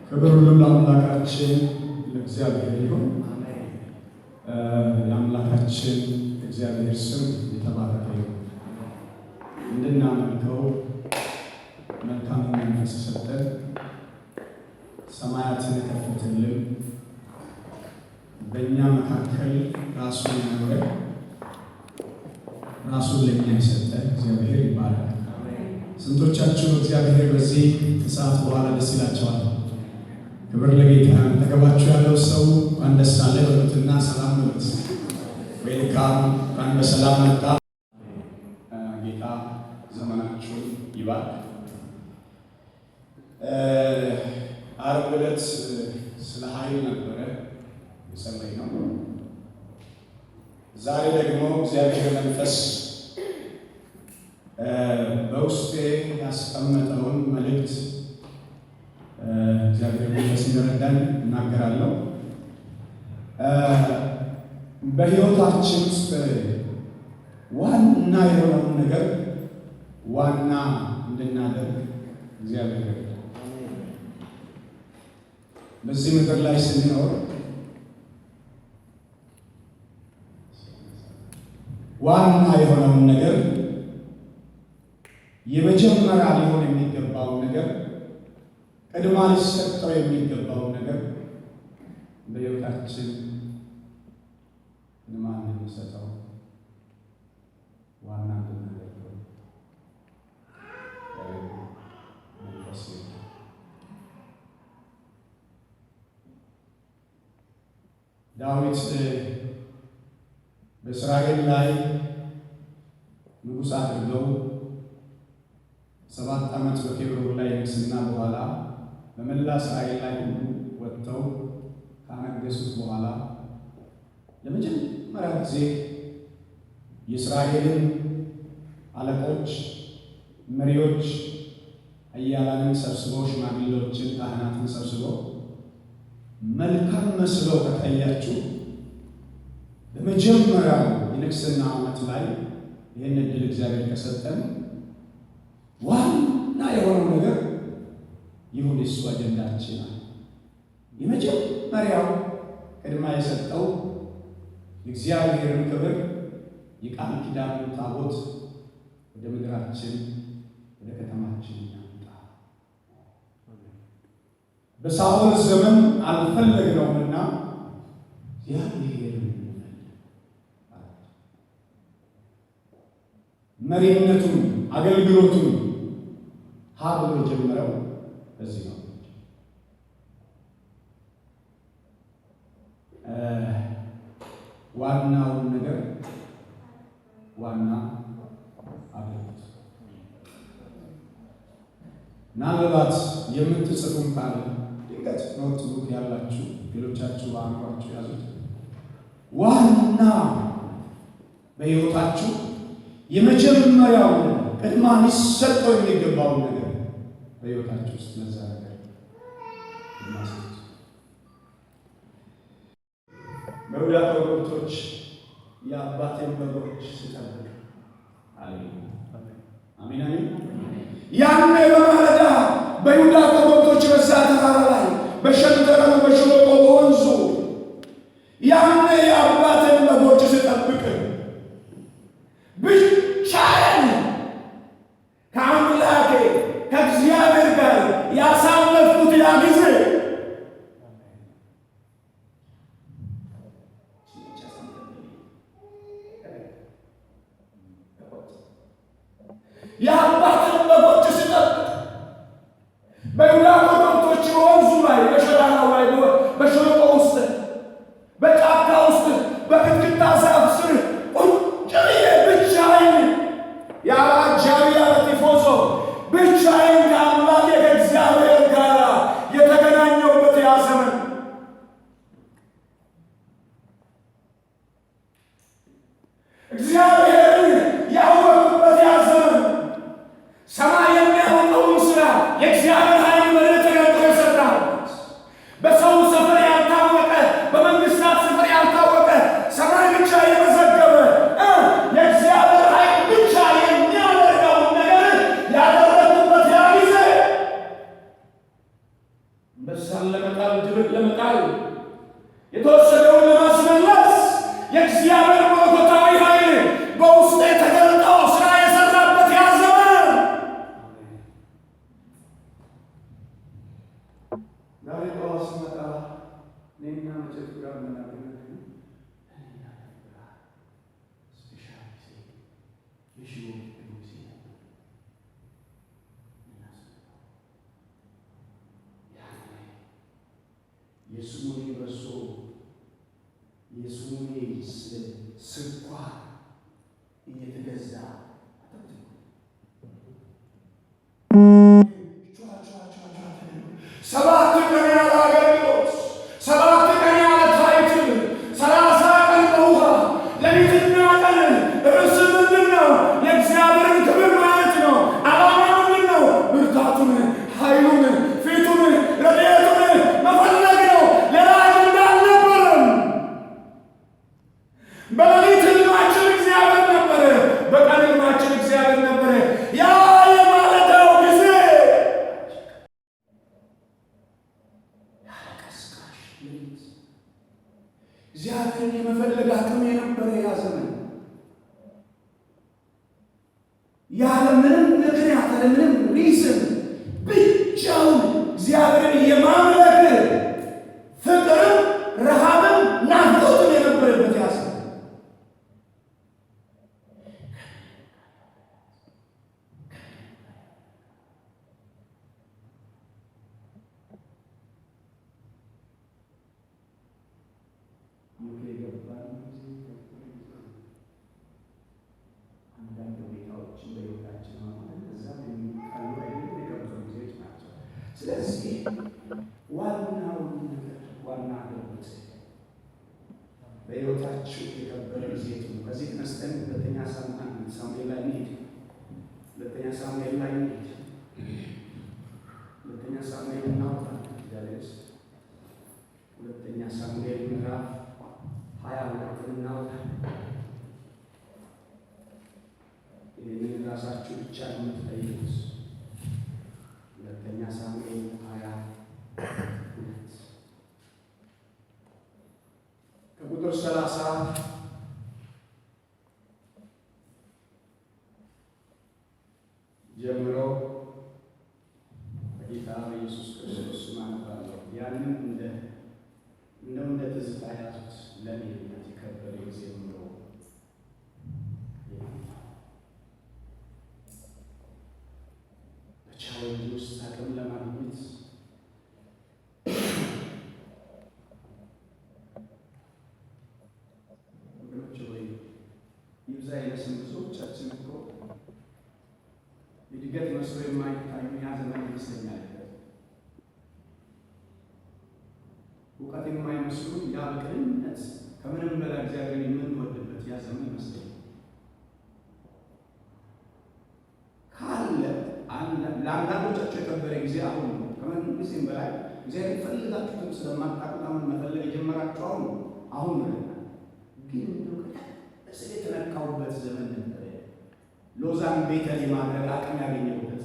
ክብር ሁሉ ለአምላካችን ለእግዚአብሔር ይሁን። የአምላካችን እግዚአብሔር ስም የተባረከ ይሁን። እንድናመልከው መልካም መንፈስ ሰጠን፣ ሰማያትን የከፈተልን፣ በእኛ መካከል ራሱን ያኖረ፣ ራሱን ለእኛ የሰጠ እግዚአብሔር ይባረክ። ስንቶቻችሁ እግዚአብሔር በዚህ ከሰዓት በኋላ ደስ ይላቸዋል? ክብር ለጌታ። አጠገባችሁ ያለው ሰው እንኳን ደስ አለ በሉትና ሰላም በሉት። ዌልካም፣ እንኳን በሰላም መጣ። ጌታ ዘመናችሁን ይባርክ። ዓርብ ዕለት ስለ ኃይል ነበረ የጸለይነው። ዛሬ ደግሞ እግዚአብሔር መንፈስ በውስጤ ያስቀመጠውን መልእክት እግዚአብሔር መንፈስ እንደረዳኝ እናገራለሁ። በሕይወታችን ውስጥ ዋና የሆነውን ነገር ዋና እንድናደርግ እግዚአብሔር ይረዳል። በዚህ ምድር ላይ ስንኖር ዋና የሆነውን ነገር፣ የመጀመሪያ ሊሆን የሚገባውን ነገር፣ ቅድማ ሊሰጠው የሚገባውን ነገር በሕይወታችን ቅድማ እንድንሰጠው፣ ዋና እንድናደርገው መንፈስ ይርዳን። ዳዊት በእስራኤል ላይ ንጉሥ አድርገው 7 ዓመት በኬብሮን ላይ ንግስና በኋላ በመላ እስራኤል ላይ ሁሉ ወጥተው ካነገሱት በኋላ ለመጀመሪያ ጊዜ የእስራኤልን አለቆች፣ መሪዎች፣ ኃያላንን ሰብስበው፣ ሽማግሌዎችን፣ ካህናትን ሰብስበው መልካም መስሎ ከታያችሁ በመጀመሪያው የንግስና ዓመት ላይ ይህን ዕድል እግዚአብሔር ከሰጠን ዋና የሆነው ነገር ይሁን፣ የሱ አጀንዳችን። የመጀመሪያው ቅድማ የሰጠው የእግዚአብሔርን ክብር፣ የቃል ኪዳኑን ታቦት ወደ ምድራችን፣ ወደ ከተማችን እናምጣ። በሳኦል ዘመን አልፈለግነውምና እግዚአብሔርን እንፈልግ። መሪነቱን፣ አገልግሎቱን ሀ ብሎ የጀመረው በዚህ ነው። ዋናውን ነገር ዋና አድርጉት። ምናልባት የምትጽፉም ካለ ድንገት notebook ያላችሁ፣ ሌሎቻችሁ በአእምሯችሁ ያዙት። ዋና በሕይወታችሁ የመጀመሪያው ቅድማ ሊሰጠው የሚገባውን ነገር በሕይወታችሁ ውስጥ ለዛ ነገር ቅድማ ስጡት። በይሁዳ ኮረብቶች የአባቴን በጎች ስጠብቅ። አሜን አሜን። ያኔ በማለዳ በይሁዳ ኮረብቶች፣ በዛ ተራራ ላይ፣ በሸንተረሩ፣ በሸለቆ፣ በወንዙ ያኔ የአባቴን በጎች ስጠብቅ ብቻዬን ከአምላኬ ከእግዚአብሔር ጋር ያሳለፍኩት ያ ጊዜ። የአባትን በጎች ስጠብቅ በይሁዳ ኮረብቶች፣ በወንዙ ላይ፣ በሸራራው ላይ፣ በሸለቆ ውስጥ፣ በጫካ ውስጥ፣ በክትክታ ዛፍ ስር ቁጭ ብዬ ብቻዬን፣ ያለ አጃቢ፣ ያለ ቲፎዞ፣ ብቻዬን ከአምላኬ ከእግዚአብሔር ጋር የተገናኘሁበት ያ ዘመን፣ እግዚአብሔርን ያወቅሁበት ያ ዘመን፣ ሰማይ የሚያውቀውን ስራ የእግዚአብሔር ኃይል በእኔ ተገልጦ የሰራበት፣ በሰው ሰፈር ያልታወቀ፣ በመንግስታት ሰፈር ያልታወቀ፣ ሰማይ ብቻ የመዘገበ፣ የእግዚአብሔር ኃይል ብቻ የሚያደርገውን ነገር ያደረግኩበት ያ ጊዜ፣ አንበሳን ለመጣል፣ ድብን ለመጣል፣ የተወሰደውን ለማስመለስ የእግዚአብሔር መለኮታዊ ኃይል በውስጤ ተገልጦ ስራ የሰራበት ያ ዘመን። ዛሬ ጠዋት ስመጣ እኔና መጨቱ ጋር መናገር፣ እኔና ጋር special ጊዜ፣ የሽቦ ጊዜ ነበር። ያኔ የስሙኒ በሶ፣ የስሙኒ ስኳር እየተገዛ 7 ቀን ያለ አገልግሎት፣ 7 ቀን ያለ title፣ 30 ቀን በውሃ ሌሊትና ቀን። ርዕስ ምንድን ነው? የእግዚአብሔርን ክብር ማለት ነው። ዓላማ ምንድን ነው? ብርታቱን፣ ኃይሉን፣ ፊቱን፣ ረድኤቱን መፈለግ ነው። ሌላ አጀንዳ አልነበረም። በሌሊት ህልማችን እግዚአብሔር ነበረ። በቀን ህልማችን እግዚአብሔር ነበረ። ያ የማለዳው ጊዜ። እግዚአብሔርን የመፈለግ አቅም የነበረ ያ ዘመን ያለ ምንም ምክንያት፣ ያለ ምንም reason ብቻውን እግዚአብሔርን የማምለክ ፍቅርም ረሃብም ናፍቆትም የነበረበት ያ ዘመን። UK የገባን ጊዜ አንዳንድ ሁኔታዎችን በሕይወታችን ማለት እዛም የሚቃሉ አይደለም፣ የከበሩ ጊዜዎች ናቸው። ስለዚህ ዋናውን ነገር ዋና አድርጉት። በሕይወታችሁ የከበረ ጊዜ ነው። ከዚህ ተነስተን ሁለተኛ ሳሙኤል ላይ እንሂድ። ሁለተኛ ሳሙኤል ላይ እንሂድ። ሁለተኛ ሳሙኤል እናውጣ። እግዚአብሔር ሁለተኛ ሳሙኤል ምዕራፍ 22 እናውጣ። ይህንን ራሳችሁ ብቻ ነው የምትጠይቁት። ሁለተኛ ሳሙኤል 22 ከቁጥር 30 ጀምሮ በጌታ በኢየሱስ ክርስቶስ ስም አነባለሁ። ያንን እንደ ትዝታ ያዙት። ለእኔ የከበረ ጊዜ ኑሮ በ challenge ውስጥ አቅም ለማግኘት፣ ወገኖች ወይ ይብዛ ይነስም ብዙዎቻችን እኮ እድገት መስሎ የማይታዩ ያ ዘመን ይመስለኛል። እውቀት የማይመስሉ ያ በቅንነት ከምንም በላይ እግዚአብሔርን የምንወድበት ያ ዘመን ይመስለኛል። ካለ ለአንዳንዶቻቸው የከበረ ጊዜ አሁን ነው። ከምንም ጊዜም በላይ እግዚአብሔር ፈልጋችሁትም ስለማታውቁት አሁን መፈለግ የጀመራችሁ አሁን ነው፣ አሁን ነው። ግን እንደው ስለ የተነካሁበት ዘመን ነበረ። ሎዛን ቤተል የማድረግ አቅም ያገኘሁበት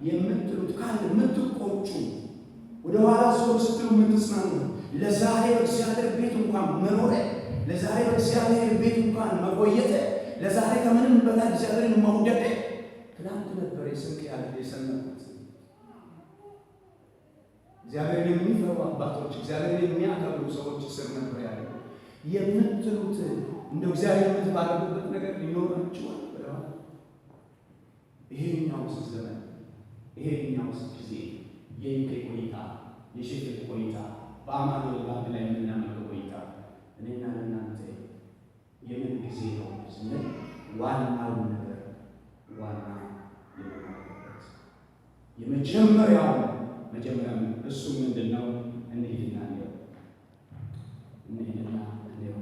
የምትሉት ካለ፣ የምትቆጩ፣ ወደ ኋላ ዞር ስትሉ የምትጽናኑ፣ ለዛሬ በእግዚአብሔር ቤት እንኳን መኖር፣ ለዛሬ በእግዚአብሔር ቤት እንኳን መቆየት፣ ለዛሬ ከምንም በላይ እግዚአብሔርን መውደድ፣ ትናንት ነበር የስንቅ ያለ የሰነኩት። እግዚአብሔርን የሚፈሩ አባቶች፣ እግዚአብሔርን የሚያከብሩ ሰዎች ስር ነበር ያለ የምትሉት፣ እንደ እግዚአብሔር የምትባረኩበት ነገር ሊኖራችኋል። ወደኋላ ይሄኛውስ ዘመን፣ ይሄኛውስ ጊዜ፣ የ UK ቆይታ፣ የሼፊልድ ቆይታ፣ በአማኑኤል ባንድ ላይ የምናመልከው ቆይታ እኔና እናንተ የምን ጊዜ ነው ስንል ዋናውን ነገር ዋና የምናደርግበት የመጀመሪያው መጀመሪያ እሱ ምንድን ነው? እንሂድና እንየው። እንሂድና እንየው።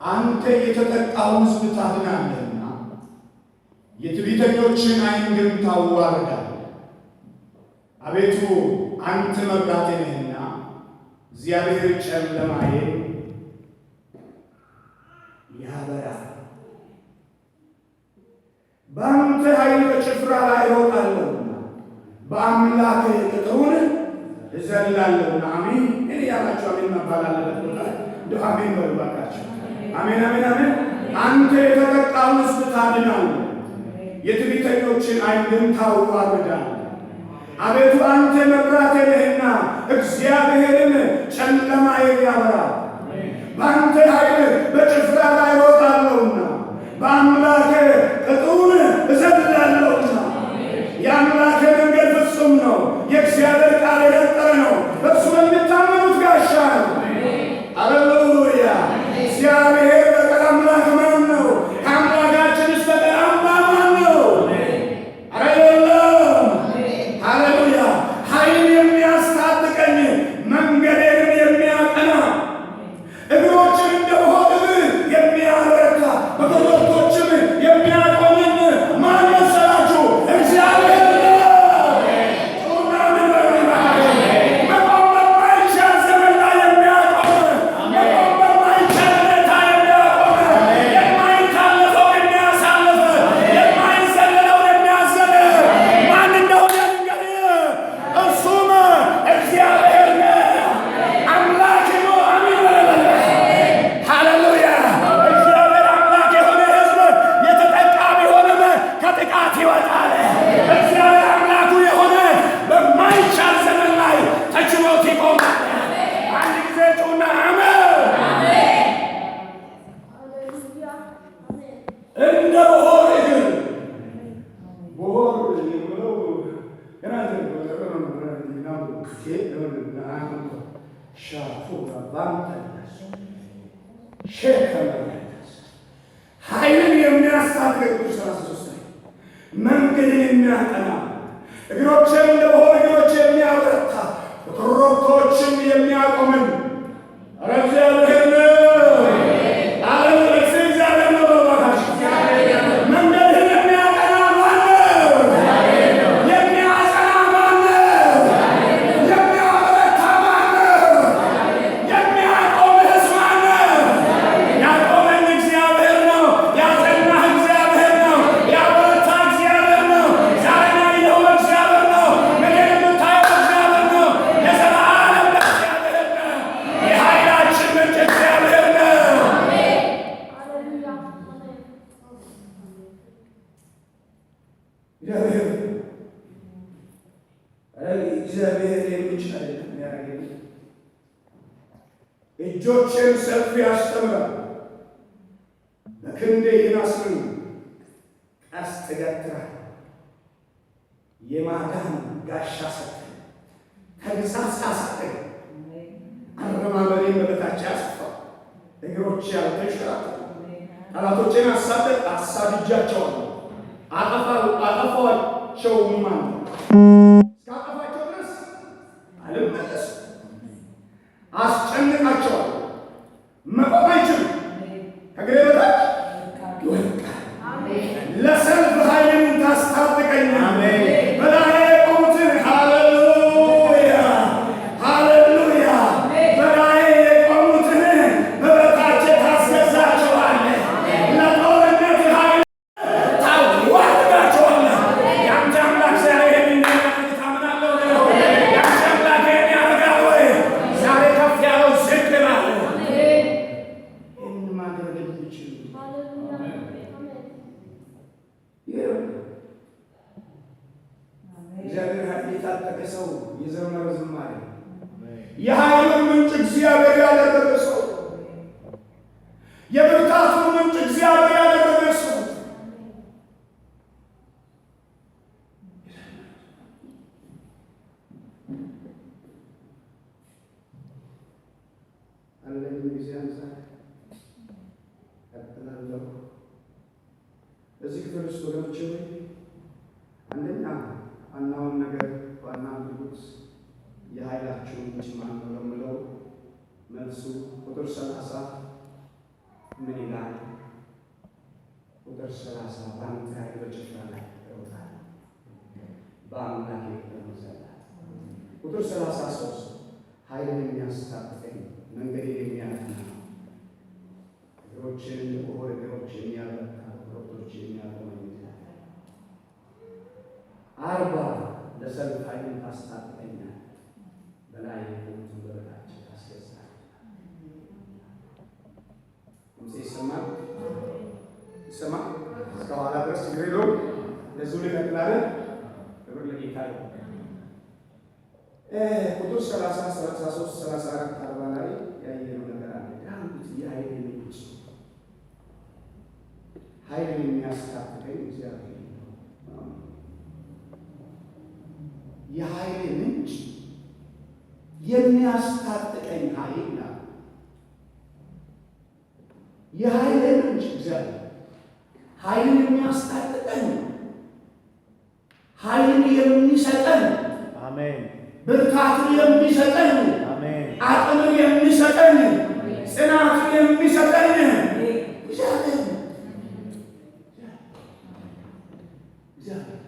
አንተ የተጠቃውን ሕዝብ ታድናለህና የትዕቢተኞችን ዓይን ግን ታዋርዳለህ። አቤቱ አንተ መብራቴ ነህና እግዚአብሔር ጨለማዬን ያበራል። በአንተ ኃይል በጭፍራ ላይ እሮጣለሁና በአምላክህ ቅጥሩን እዘላለሁና። አሜን። እኔ ያላችሁ አሜን መባል አለበት ቦታ ላይ እንደው አሜን በሉ እባካችሁ። አሜን፣ አሜን፣ አሜን። አንተ የተጠቃውን ሕዝብ ታድናለህ፣ የትዕቢተኞችን ዓይን ግን ታዋርዳለህ። አቤቱ አንተ መብራቴ ነህና እግዚአብሔርም ጨለማዬን ያበራል። በአንተ ኃይል በጭፍራ ላይ እሮጣለሁና በአምላኬ ቅጥሩን እዘላለሁና። የአምላኬ መንገድ ፍጹም ነው። የእግዚአብሔር ቃል የነጠረ ነው። በእርሱ ለሚታመኑት ጋሻ ነው። ሃሌሉያ! እግዚአብሔር በቀር አምላክ ማን ነው? ከአምላካችንስ በቀር አምባ ማን ነው? ኧረ የለም። ሃሌሉያ! ኃይልን የሚያስታጥቀኝ፣ መንገዴንም የሚያቀና፣ እግሮችን እንደ ውኆ እግር የሚያበረታ፣ በኮረብቶችም የሚያቆመኝ ኃይልን የሚያስታጥቅ ቁጥር 33 ላይ መንገድን የሚያቀና እግሮቼን እንደ በሆነ እግሮች የሚያበረታ በኮረብቶችም የሚያቆመኝ ኧረ እግዚአብሔር ነው። ዓለም እግዚአብሔር ነው። በባካችሁ መንገድህን የሚያቀና ማን ነው? የሚያጸና ማን ነው? የሚያበረታ ማን ነው? የሚያቆምህስ ማን ነው? ያቆመኝ እግዚአብሔር ነው። ያጸናህ እግዚአብሔር ነው። ያበረታ እግዚአብሔር ነው። ዛሬን ያየኸው እግዚአብሔር ነው። ነገን የምታየው እግዚአብሔር ነው። የዘላለም እግዚአብሔር ነው። የኃይላችን ምንጭ እግዚአብሔር ነው። Hallelujah. እግዚአብሔር እግዚአብሔር የሚችል አይደለም የሚያደርገኝ። እጆቼን ሰልፍ ያስተምራል፣ በክንዴ የናስን ቀስት እገትራለሁ። የማዳን ጋሻ ሰጠኝ፣ ተግሣጽ አሳደገኝ፣ አረማመዴን በበታቼ አሰፋው፣ እግሮቼ አልተንሸራተቱም። ጠላቶቼን አሳድጃቸዋለሁ፣ አጠፋቸውም አለ። እስካጠፋቸው ድረስ አልመለስም። አስጨንቃቸዋለሁ፣ መቆም አይችሉም። ከእግሬ በታች ይወድቃል። ለሰልፍ ኃይልን ታስታጥቀኛለህ። በላዬ የቆሙትን ሃሌሉያ ሃሌሉያ፣ በላዬ የቆሙትን በበታቼ ታስገዛቸዋለህ። ለጦርነት ኃይል ታዋርዳቸዋለህ። የአንተ አምላክ ዛሬ ይሄን እንደሚያደርግ ታምናለህ ወይ? የአንተ አምላክ ይሄን ያደርጋል ወይ? ዛሬ ከፍ ያለው ዝቅ ይላል። ይህን ማድረግ የሚችል Hallelujah. ይህ እግዚአብሔር ኃይል የታጠቀ ሰው የዘመረው ዝማሬ የኃይሉን ምንጭ እግዚአብሔር ያደረገ ሰው፣ የብርታቱን ምንጭ እግዚአብሔር ያደረገ ሰው አለኝ ጊዜ አንጻር ቀጥላለሁ። በዚህ ክፍል ውስጥ ወገኖቼ ሆይ አንደኛ ዋናውን ነገር ዋና አድርጉት። የኃይላችሁ ምንጭ ማን ነው ለሚለው መልሱ ቁጥር 30 ምን ይላል? ቁጥር 30 በአንተ ኃይል በጭፍራ ላይ እሮጣለሁ፣ በአምላኬ እዘላለሁ። ቁጥር 33 ኃይልን የሚያስታጥቀኝ መንገዴን የሚያቀና እግሮቼን እንደ ብሆር እግሮች የሚያበረታ ኮረብቶች የሚያቆመኝ እግዚአብሔር። 40 ለሰልፍ ኃይልን ታስታጥቀኛለህ፣ በላይ የቆሙትን በበታቼ ታስገዛለህ። ድምፄ ይሰማል? ይሰማል? እስከ ኋላ ድረስ ችግር የለውም። ለዚሁ ልቀጥል አይደል? ክብር ለጌታ ይሁን። ቁጥር 30፣ 33፣ 34፣ 40 ላይ ያየነው ነገር አለ። ዳዊት የኃይል ምንጭ ኃይልን የሚያስታጥቀኝ እግዚአብሔር ነው። የኃይል ምንጭ የሚያስታጥቀኝ ኃይል ነው። የኃይል ምንጭ እግዚአብሔር ኃይልን የሚያስታጥቀኝ፣ ኃይልን የሚሰጠን፣ አሜን። ብርታትን የሚሰጠን፣ አሜን። አቅምን የሚሰጠን፣ ጽናትን የሚሰጠን እግዚአብሔር ነው። እግዚአብሔር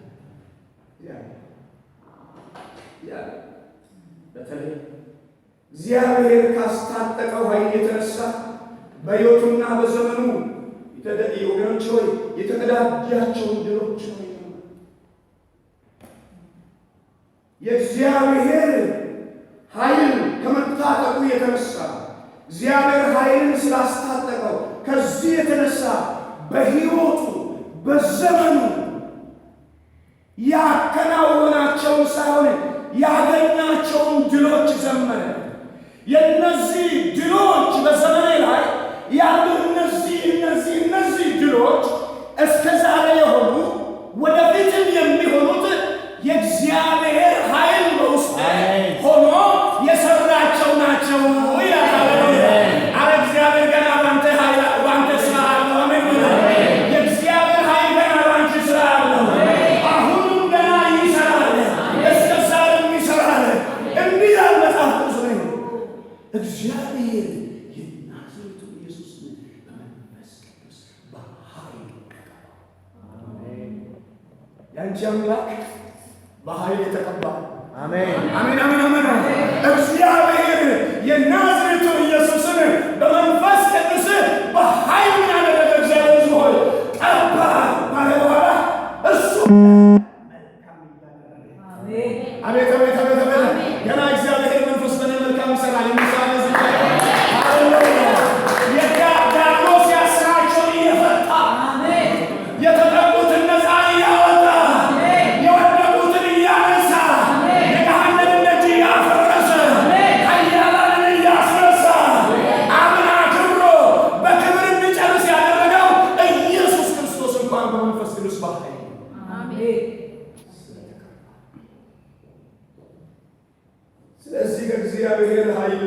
እግዚአብሔር እግዚአብሔር በተለይ እግዚአብሔር ካስታጠቀው ኃይል የተነሳ በሕይወቱና በዘመኑ ወገኖች ሆይ የተቀዳጃቸውን ድሎች ነው የዘመረው። የእግዚአብሔር ኃይል ከመታጠቁ የተነሳ፣ እግዚአብሔር ኃይልን ስላስታጠቀው ከዚህ የተነሳ በሕይወቱ በዘመኑ ያከናወናቸውን ሳይሆን ያገኛቸውን ድሎች ዘመረ። የእነዚህ ድሎች በዘመኔ ላይ ያሉ እነዚህ ድሎች እስከ ዛሬ የሆኑ ወደፊትም የሚሆኑት የእግዚአብሔር ኃይል በውስጤ አሜን። ሆኖ የአንቺ አምላክ በኃይል የተቀባ። አሜን። አሜን፣ አሜን፣ አሜን። እግዚአብሔር የናዝሬቱ ኢየሱስን በመንፈስ ቅዱስ በኃይል ምን ያደረገ? እግዚአብሔር ሕዝብ ሆይ፣ ቀባ ካለ በኋላ እሱ መልካም እያደረገ፣ አቤት፣ አቤት፣ አቤት፣ አቤት! ገና እግዚአብሔር መንፈስ በእኔ መልካም ይሰራል። የሚሰራ እዚህ ላይ፣ ሃሌሉያ! የዲያብሎስ ያስራቸውን እየፈታ፣ የተጠቁትን ነፃ እያወጣ፣ የወደቁትን እያነሳ፣ የገሃነምን ደጅ እያፈረሰ፣ ኃያላንን እያስነሳ፣ አብን አክብሮ በክብር እንዲጨርስ ያደረገው ኢየሱስ ክርስቶስ እንኳን በመንፈስ ቅዱስ በኃይል ስለተቀባ። ስለዚህ ከእግዚአብሔር ኃይል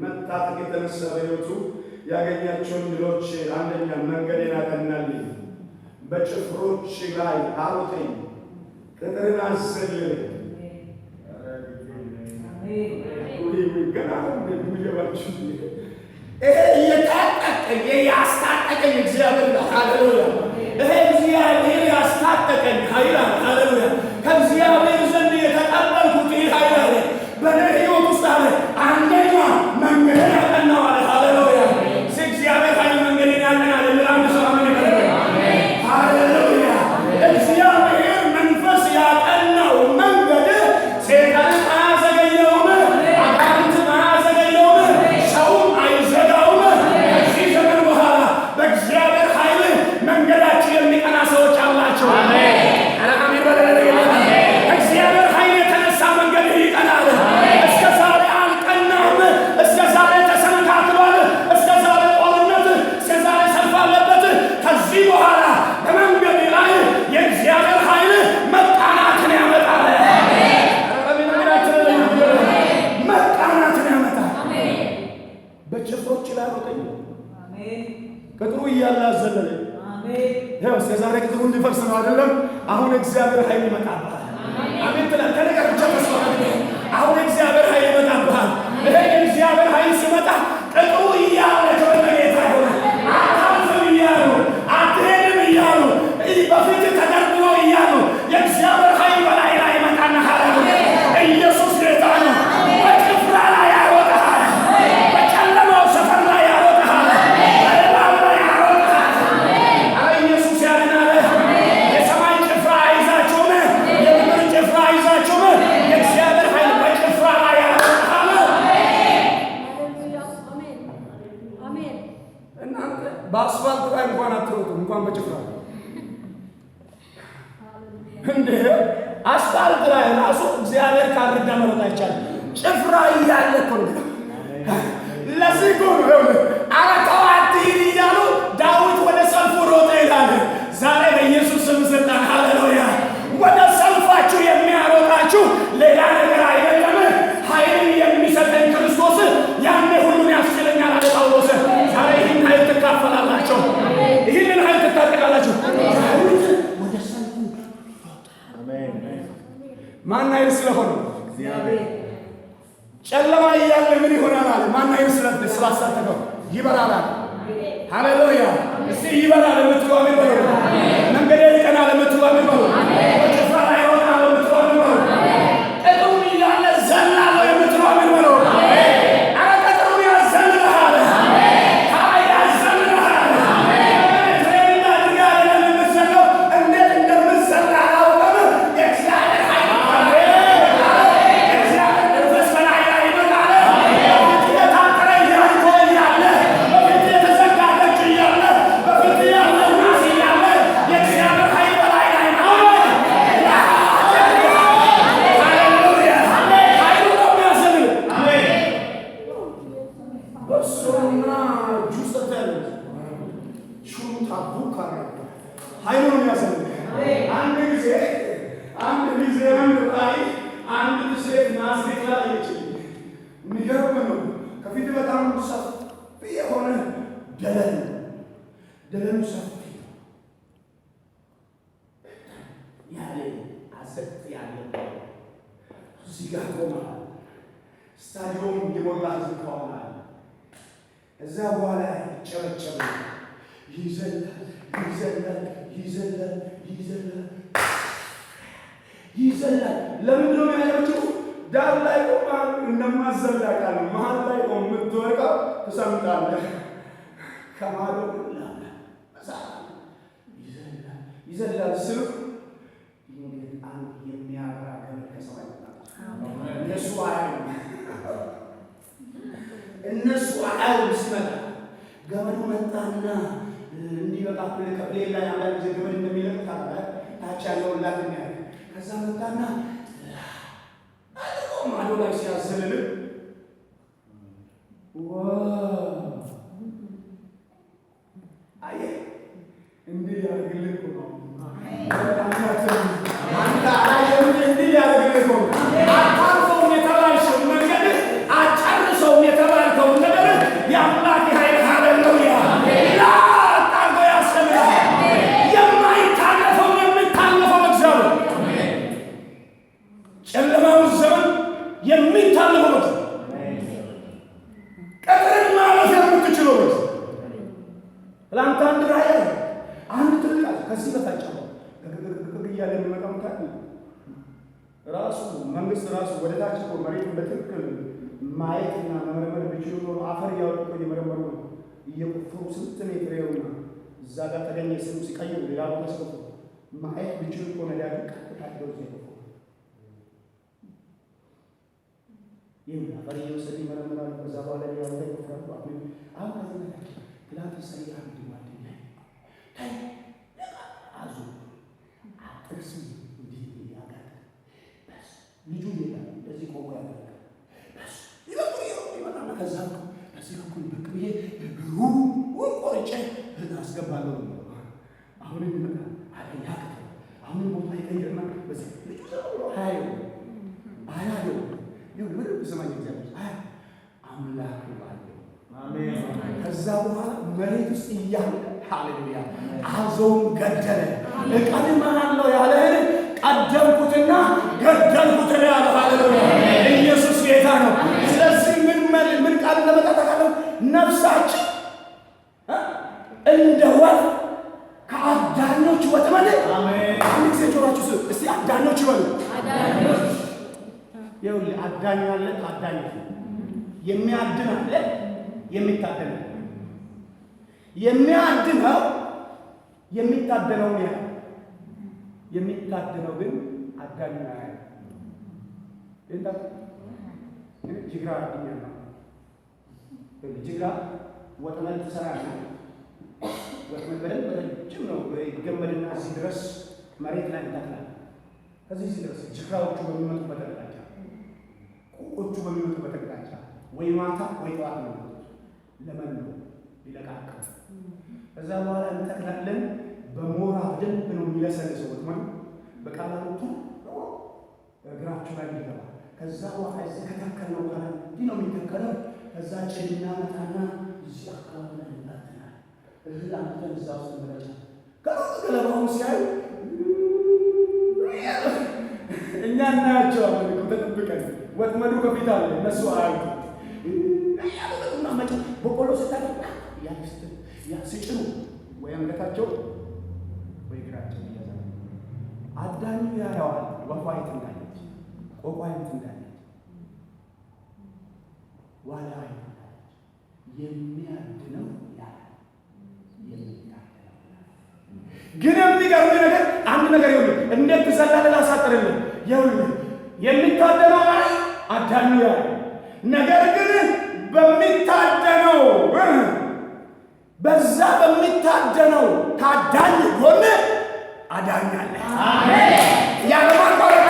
መታጠቅ የተነሳ በሕይወቱ ያገኛቸውን ድሎች፣ አንደኛ መንገዴን አቀናልኝ፣ በጭፍሮች ላይ አሮጠኝ፣ ቅጥርን አዘለለኝ። ውይ ውይ፣ ገና ነው የሚገባችሁ። ይሄ እየታጠቀኝ፣ ይሄ ያስታጠቀኝ እግዚአብሔር ነው። ሃሌሉያ! ይሄ እግዚአብሔር ያስታጠቀኝ ኃይል አለ። ሃሌሉያ! ከእግዚአብሔር ዘንድ የተቀበልኩት ይህ ኃይል አለ በእኔ ሕይወት ውስጥ አለ። አንደኛ መንገድን ያቀናው አለ። ሃሌሉያ! እስኪ እግዚአብሔር ኃይል መንገድን ያቀናል የሚል አንድ ሰው አሜን ይበል። ሃሌሉያ! እግዚአብሔር መንፈስ ያቀናው መንገድ ሰይጣንን አያዘገየውም፣ አጋንንትን አያዘገየውም፣ ሰውም አይዘጋውም። ከዚህ ዘመን በኋላ በእግዚአብሔር ኃይል መንገዳችሁ የሚቀና ሰዎች አላቸው። ኧረ አሜን በል። ከእግዚአብሔር ኃይል የተነሳ መንገድህ ይቀናል። እስከ ዛሬ አልቀናም። እስከ ዛሬ ተሰነካክሏል። እስከ ዛሬ ጦርነት፣ እስከ ዛሬ ሰልፍ አለበት። ከዚህ በኋላ በመንገድ ላይ የእግዚአብሔር ኃይል መቃናትን ያመጣል። መቃናትን ያመጣል። በጭፍሮች ላይ አሮጠኝ፣ ቅጥሩ እያለ አዘለለኝ። ይኸው እስከ ዛሬ ቅጥሩ እንዲፈርስ ነው አይደለም? አሁን እግዚአብሔር ኃይል ይመጣብሃል። አሜን ትላለህ። ከእኔ ጋር ብቻ ተስፋ አድርግ። አሁን እግዚአብሔር ኃይል ይመጣብሃል። ይሄ የእግዚአብሔር ኃይል ሲመጣ ቅጥሩ እያለ፣ ክብር ለጌታ ይሁን፣ አታልፍም እያሉ፣ አትሄድም እያሉ፣ በፊት ተደርድሮ እያሉ፣ የእግዚአብሔር ኃይል በላይ ላይ ይመጣና፣ ሃሌሉያ! ኢየሱስ ጌታ ነው። በጭፍራ ላይ ያሮጥሃል። በጨለማው ሰፈር ላይ ያሮጥሃል። በእባብ ላይ ያሮጥሃል። ኧረ ኢየሱስ ያድናል። የሰማይ ጭፍራ አይዛችሁም፣ የምድር ጭፍራ አይዛችሁም። የእግዚአብሔር ኃይል በጭፍራ ላይ ያሮጥሃል። እናንተ በአስፋልት ላይ እንኳን አትሮጡ፣ እንኳን በጭፍራ። እንዴ፣ አስፋልት ላይ ራሱ እግዚአብሔር ካልረዳ መሮጥ አይቻልም። ጭፍራ እያለ እኮ ነው። ለዚህ እኮ ነው፣ ይኸውልህ፣ ኧረ ተው አትሂድ እያሉ ዳዊት ወደ ሰልፉ ሮጠ ይላል። ዛሬ በኢየሱስ ስም ስልጣን፣ ሃሌሉያ፣ ወደ ሰልፋችሁ የሚያሮጣችሁ ሌላ ነገር አይደለም። ኃይልን የሚሰጠኝ ክርስቶስ ያኔ ሁሉን ያስችለኛል አለ ጳውሎስ። ዛሬ ይህን ኃይል ትካፈላላችሁ። ይህንን ኃይል ትታጠቃላችሁ። ዳዊት ወደ ሰልፉ ማን ኃይል ስለሆነ? ጨለማ እያለ ምን ይሆናል አለ። ማን ኃይል ስላሳተፈው ይበራል አለ። ሃሌሉያ! እስቲ ይበራል የምትሉ አሜን በሉ። መንገዴ ይቀናል የምትሉ አሜን በሉ። በጭፍራ ላይ እሮጣለሁ የምትሉ አሜን በሉ። ቅጥሩን እያለ ዘላለሁ የምትሉ አሜን በሉ። ኧረ ቅጥሩን ያዘልልሃል። ኃይል ያዘልልሃል። Training አድርገህ አይደለም የምትዘለው፣ እንዴት እንደምትዘል አላውቅም። የእግዚአብሔር ኃይል፣ የእግዚአብሔር መንፈስ በላይ ላይ ይመጣል። በፊት የታጠረ ኢያሪኮ እያለ፣ በፊት የተዘጋ ደጅ እያለ፣ በፊት ያለ ናስ እያለ፣ የእግዚአብሔር ኃይል በላይ ላይ ነው። ሃሌሉያ! ኃይሉ ነው የሚያዘልል። በሶና ጁሰተል ሹሩታ ቡካራ ኃይሉ ነው የሚያዘልል። አንድ ጊዜ አንድ ላይ አንድ ሴት ናዝሬት ላይ አየችኝ። የሚገርም ነው። ከፊት በጣም ሰፊ የሆነ ደለል፣ ደለሉ ሰፊ ነው። ያለ አዘቅት ያለ እዚህ ጋር ቆማ ስታዲዮም የሞላ ህዝብ ከኋላ አለ። እዛ በኋላ ይጨበጨባል፣ ይዘላል፣ ይዘላል፣ ይዘላል፣ ይዘላል። ይዘላል። ለምንድን ነው የሚያጨበጭቡ? ዳር ላይ ቆማ እንደማዘላ ቃል መሀል ላይ ቆም የምትወርቀው ትሰምጣለህ። ከማዶ ይዘላል ይዘላል ስሉ ድንገት አንድ የሚያበራ ገመድ ከሰማይ መጣ። እነሱ አያዩም፣ እነሱ አያዩም። ሲመጣ ገመዱ መጣና እንዲህ በቃ ከ plane ላይ አንዳንድ ጊዜ ገመድ እንደሚለቅ ታውቃለህ። ታች ያለውን ላት የሚያደርግ ከዛ መጣና አድርጎ ማዶ ላይ ሲያዘልል wow! አየህ፣ እንዲህ ያደርግልህ እኮ ነው። አንተ አላየህም? እንዲህ ያደርግልህ እኮ ነው። አታልፈውም የተባልሽውን መንገድህ፣ አትጨርሰውም የተባልከውን ነገርህ የአምላክ ኃይል ሃሌሉያ ላጥ አድርጎ ያስተምርሃል። የማይታለፈውን የሚታለፈው እግዚአብሔር፣ ጨለማውን ዘመን የሚታለፈው እግዚአብሔር፣ ቅጥርን ማለፍ የምትችለው እግዚአብሔር። ትላንት አንድ ራእይ አለ። አንድ ትልቅ አለ። ከዚህ በታች አሁን ግግግግግ እያለ የሚመጣው ምታት ራሱ መንግስት ራሱ ወደ ታች እኮ መሬቱን በትክክል ማየትና መመርመር ቢችሉ ኖሮ አፈር እያወጡ እኮ እየመረመሩ ነው። እየቆፈሩ ስንት ሜትር ይኸውና እዛ ጋር ተገኘ ስሉ ሲቀይሩ ሌላ ቦታ ሲቆፍሩ ማየት ቢችሉ እኮ ነዳጁ ቀጥታ ሄደው እዛ ይቆፍሩ። ይህ አፈር እየወሰዱ ይመረምራሉ። ከዛ በኋላ ሌላ ቦታ ይቆፍራሉ። አሁን አሁን ከዚህ በታች ትላንት ሰይ አንድ ጓደኛ ታይ አዞ ጥርሱ እንዲህ ያጋጥ በስ ልጁ ይሄዳል። እንደዚህ ቆሞ ያገለግላል። በስ ይበኩል ይመጣና ከዛ በዚህ በኩል ብቅ ብዬ ሩን ቆርጬ አስገባለሁ ነው። አሁንም ይመጣል አለ ያቅተው። አሁንም ቦታ ይቀይርና በዚህ ልጁ ዝም ብሎ አያየው አያየው። ይኸውልህ በደንብ ስማኝ፣ እግዚአብሔር አያ አምላኩ አየው። ከዛ በኋላ መሬት ውስጥ እያለ ሃሌሉያ አዞውን ገደለ። እቀድምሃለሁ ያለህን ቀደምኩትና ገደልኩት ነው ያለው። ሃሌሉያ ኢየሱስ ጌታ ነው። ስለዚህ ምን ምን ቃል ለመጣ ታውቃለህ? ነፍሳችን እንደ ወፍ ከአዳኞች ወጥመድ። አንድ ጊዜ ጆሯችሁ ስጡ እስቲ፣ አዳኞች ይበሉ። ይኸውልህ አዳኝ አለ፣ ታዳኝ አለ። የሚያድን አለ፣ የሚታደን አለ። የሚያድነው የሚታደነውን ያህል፣ የሚታደነው ግን አዳኙን አያይም። ጅግራ አድኛለሁ። ጅግራ ወጥመድ ትሰራና ወጥመድ በደንብ ረጅም ነው፣ ይገመድና እዚህ ድረስ መሬት ላይ እንተክላለን። ከዚህ እዚህ ድረስ ጅግራዎቹ በሚመጡበት አቅጣጫ፣ ቆቆቹ በሚመጡበት አቅጣጫ ወይ ማታ ወይ ጠዋት ነው የሚመጡት። ለመን ነው ሊለቃቅም። ከዛ በኋላ እንተክላለን። በሞራ በደንብ ነው የሚለሰልሰው ወጥመዱ በቀላሉ ቱ እግራችሁ ላይ ይገባ። ከዛ በኋላ እዚህ ከተከልነው በኋላ እንዲህ ነው የሚተከለው። ከዛ ጭድ እናመጣና እዚህ አካባቢ ላይ እንበትናለን። እህል አምጥተን እዛ ውስጥ እንረጫለን። ከሩቅ ገለባውን ሲያዩ እኛ እናያቸዋለን እኮ ተጠብቀን፣ ወጥመዱ ከፊት አለ፣ እነሱ አያዩትም። እያሉ መጫ በቆሎ ስታገባ ያ ሲጭኑ ወይ አንገታቸው ወይ እግራቸው ይያዛል። አዳኙ ያየዋል። ወፏ የት እንዳለች፣ ቆቋ የት እንዳለች፣ ዋልያ የት እንዳለች። የሚያድነው ያያል፣ የሚታደነው ግን የሚገርም ነገር አንድ ነገር ይኸውልህ፣ እንዴት ትዘላለህ? ላሳጥርልህ። ይኸውልህ የሚታደነው አይ አዳኙ ያያል። ነገር ግን በሚታደነው በዛ በሚታደነው ታዳኝ ጎን አዳኝ አለ። ያለማቋረጥ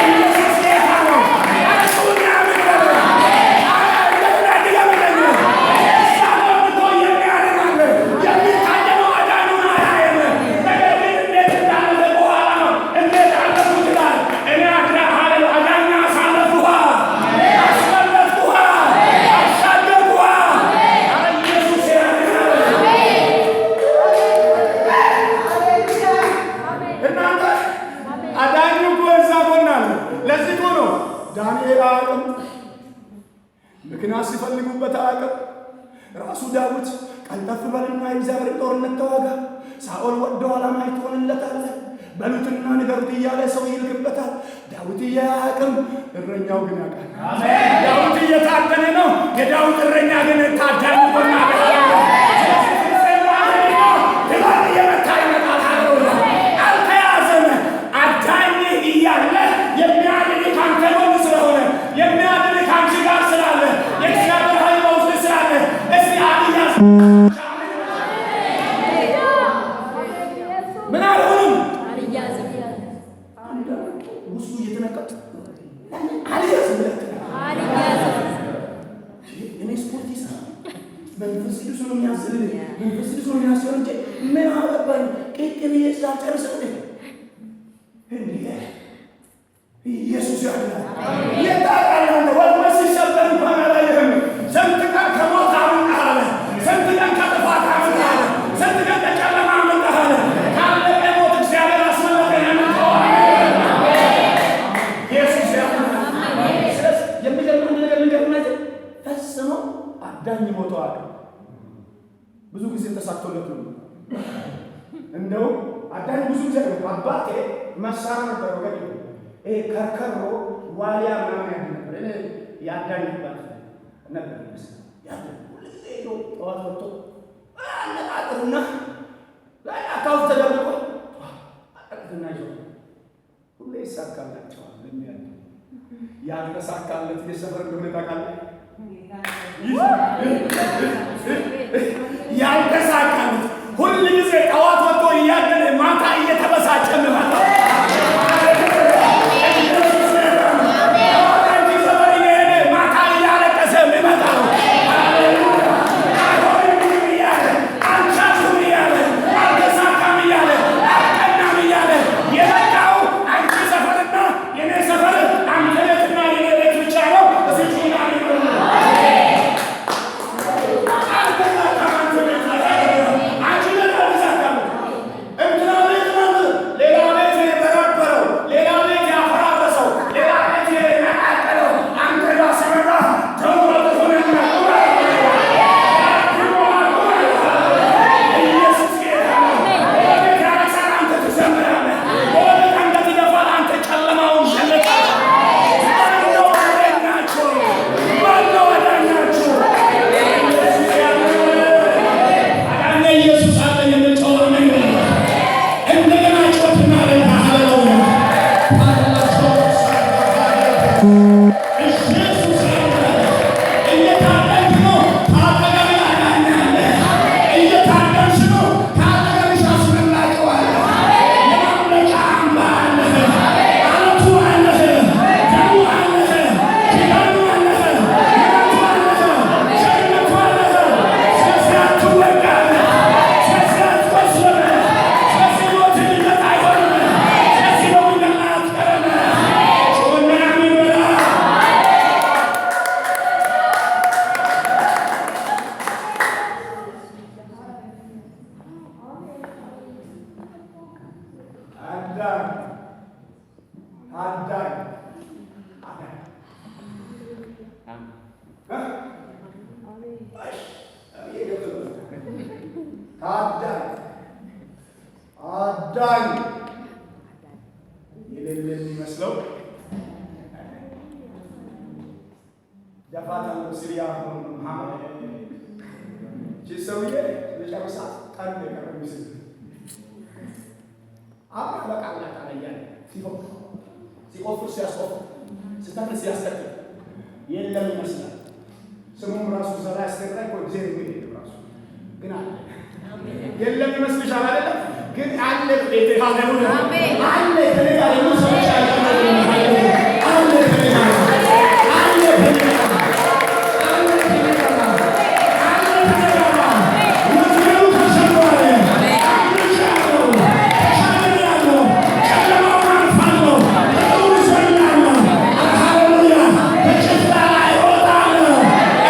ኢየሱስ ጌታ ነው። እሱን ያምን የሚታደነው አዳኙን አያይም። ነገር ግን እንዴት እንዳለፈ በኋላ ነው። እንዴት አለፉት ይላል። እኔ አዳኝ አሳለፍኩህ፣ አስመለጥኩህ፣ አሻገርኩህ። ኧረ ኢየሱስ ያድናል። እናንተ አዳኙ እኮ እዛ ጎን አለ። ለዚህ እኮ ነው ዳንኤል አያውቅም፣ ምክንያት ሲፈልጉበት አያውቅም። ራሱ ዳዊት ቀልጠፍ በልና የእግዚአብሔር ጦርነት ተዋጋ፣ ሳኦል ወዶ አላማይ ትሆንለታለህ፣ በሉትና ንገሩት እያለ ሰው ይልክበታል። ዳዊት አያውቅም፣ እረኛው ግን ያውቃል። ዳዊት እየታደነ ነው። የዳዊት እረኛ ግን ታዳኝ ሆና ድባብ እየመታ ይመጣል። ሃሌሉያ! አልተያዘም። አዳኝ እያለ የሚያድን ካንተ ጎን ስለሆነ፣ የሚያድን ካንቺ ጋር ስላለ፣ የእግዚአብሔር ኃይል በውስጥ ስላለ እስቲ አልያዝ ምን አልሆንም። ውስጡ እየተነካ አልያዝም ብለህ እኔ ስፖርት ይሰራል፣ መንፈስ ቅዱስ ነው የሚያዝልህ፣ መንፈስ ቅዱስ ነው የሚያስበው እንጂ ምን አገባኝ? ቅቅ ብዬ ሳልጨርስ እንዴ እንዴ! ኢየሱስ ያድናል። የታውቃለህ አንተ ወጥመድ ሲሰበር እንኳን አላየህም። ስንት ቀን ከሞት አመልጠሃል። ስንት ቀን ከጥፋት አመልጠሃል። ስንት ቀን ከጨለማ አመልጠሃል። ካለቀ ሞት እግዚአብሔር አስመለጠኝ። አመልጠዋል። ኢየሱስ ያድናል። ስለዚህ የሚገርም አንድ ነገር ልንገርህ፣ ፈጽሞ አዳኝ ሞተዋል። ብዙ ጊዜ ተሳክቶለት ነው። እንደው አዳኝ ብዙ ጊዜ ነው። አባቴ መሳሪያ ነበር ወገን፣ ይሄ ከርከሮ ዋሊያ ምናምን ያህል ነበር። እኔ የአዳኝ አባት ነበር ይመስላል። ያዳኝ ሁሉ ጊዜ ሄዶ ጠዋት ወጥቶ አነጣጥሩና አካውንት ተደብቆ አጠቅትና ይዞ ሁሌ ይሳካላቸዋል። ለሚያድ ያልተሳካለት የሰፈር እንደሆነ ታውቃለህ። ያልተሳካለት ሁል ጊዜ ጠዋት ወጥቶ እያደነ ማታ እየተበሳጨ የሚመጣው፣ ጠዋት አንቺ ሰፈር እየሄደ ማታ እያለቀሰ የሚመጣው፣ አይሆንም እያለ፣ አልቻልኩም እያለ፣ አልተሳካም እያለ፣ አልቀናም እያለ የመጣው አንቺ ሰፈርና የኔ ሰፈር፣ አንተ ቤትና የኔ ቤት ብቻ ነው። እዚህ ጩና። አልተሳካም። አንተ ቤት አንቺ ቤት አልተሳካም። እንትና ቤት ማለት ሌላ ቤት የበረበረው፣ ሌላ ቤት ያፈራረሰው፣ ሌላ ቤት የነቃቀለው አንተ ጋር ሲመጣ ደሞ ሆነና ኢየሱስ ጌታ ነው። ጎረቤት ያለቅሳል፣ አንተ ትዘምራለህ። ጎረቤት አንገት ይደፋል፣ አንተ ጨለማውን ሸለቃለህ። ማነው እረኛችሁ? ማነው አዳኛችሁ? ኢየሱስ ያድናል። አዳነ ኢየሱስ አለ የምንጮህ አሜን በሉ። እንደገና ጮትና ለታ ሃሌሉያ ኢየሱስ አለ። እየታደንክ ነው፣ ከአጠገብህ አዳኝ አለ። እየታደንሽ ነው፣ ከአጠገብሽ አስመላጩ አለ። የማምለጫ አምባ አለ። አለቱ አለ። ደሙ አለ። ኪዳኑ አለ። ምሕረቱ አለ። ቸርነቱ አለ። ስለዚህ አትወጋም። ስለዚህ አትቆስልም። ስለዚህ ሞት ሊመጣ አይሆንም። ስለዚህ በመንገድ ላይ አትቀርም። ጩኽና አሜን በላ። አዳኝ አዳኝ አዳኝ ታዳኝ አዳኝ የሌለ የሚመስለው ደፋታለሁ ሲል ያ መሐመድ ቺ ሰውዬ ለጨርሳት ቀን የቀረ ምስል አብራ በቃላት አለ እያለ ሲፎክር ሲቆፍር ሲያስቆፍር ሲተክል ሲያስተክል የለም ይመስላል። ስሙም ራሱ ዘራ ያስገራ እኮ እግዚአብሔር የሚል የለም ራሱ ግን አለ። የለም ይመስልሻል አይደለም? ግን አለ። ቤቴ ሃሌሉያ አለ። ከእኔ ጋር ያሉ ሰዎች አለ አለ ከእኔ ጋር አለ ከእኔ ጋር አለ ከእኔ ጋር አለ ከእኔ ጋር። ወጥመዱ ተሰብሯል። አምልጫለሁ፣ ተሻግሬያለሁ፣ ጨለማውን አልፋለሁ፣ ጥቁሩን እዘላለሁ። ሃሌሉያ በጭፍራ ላይ እወጣለሁ።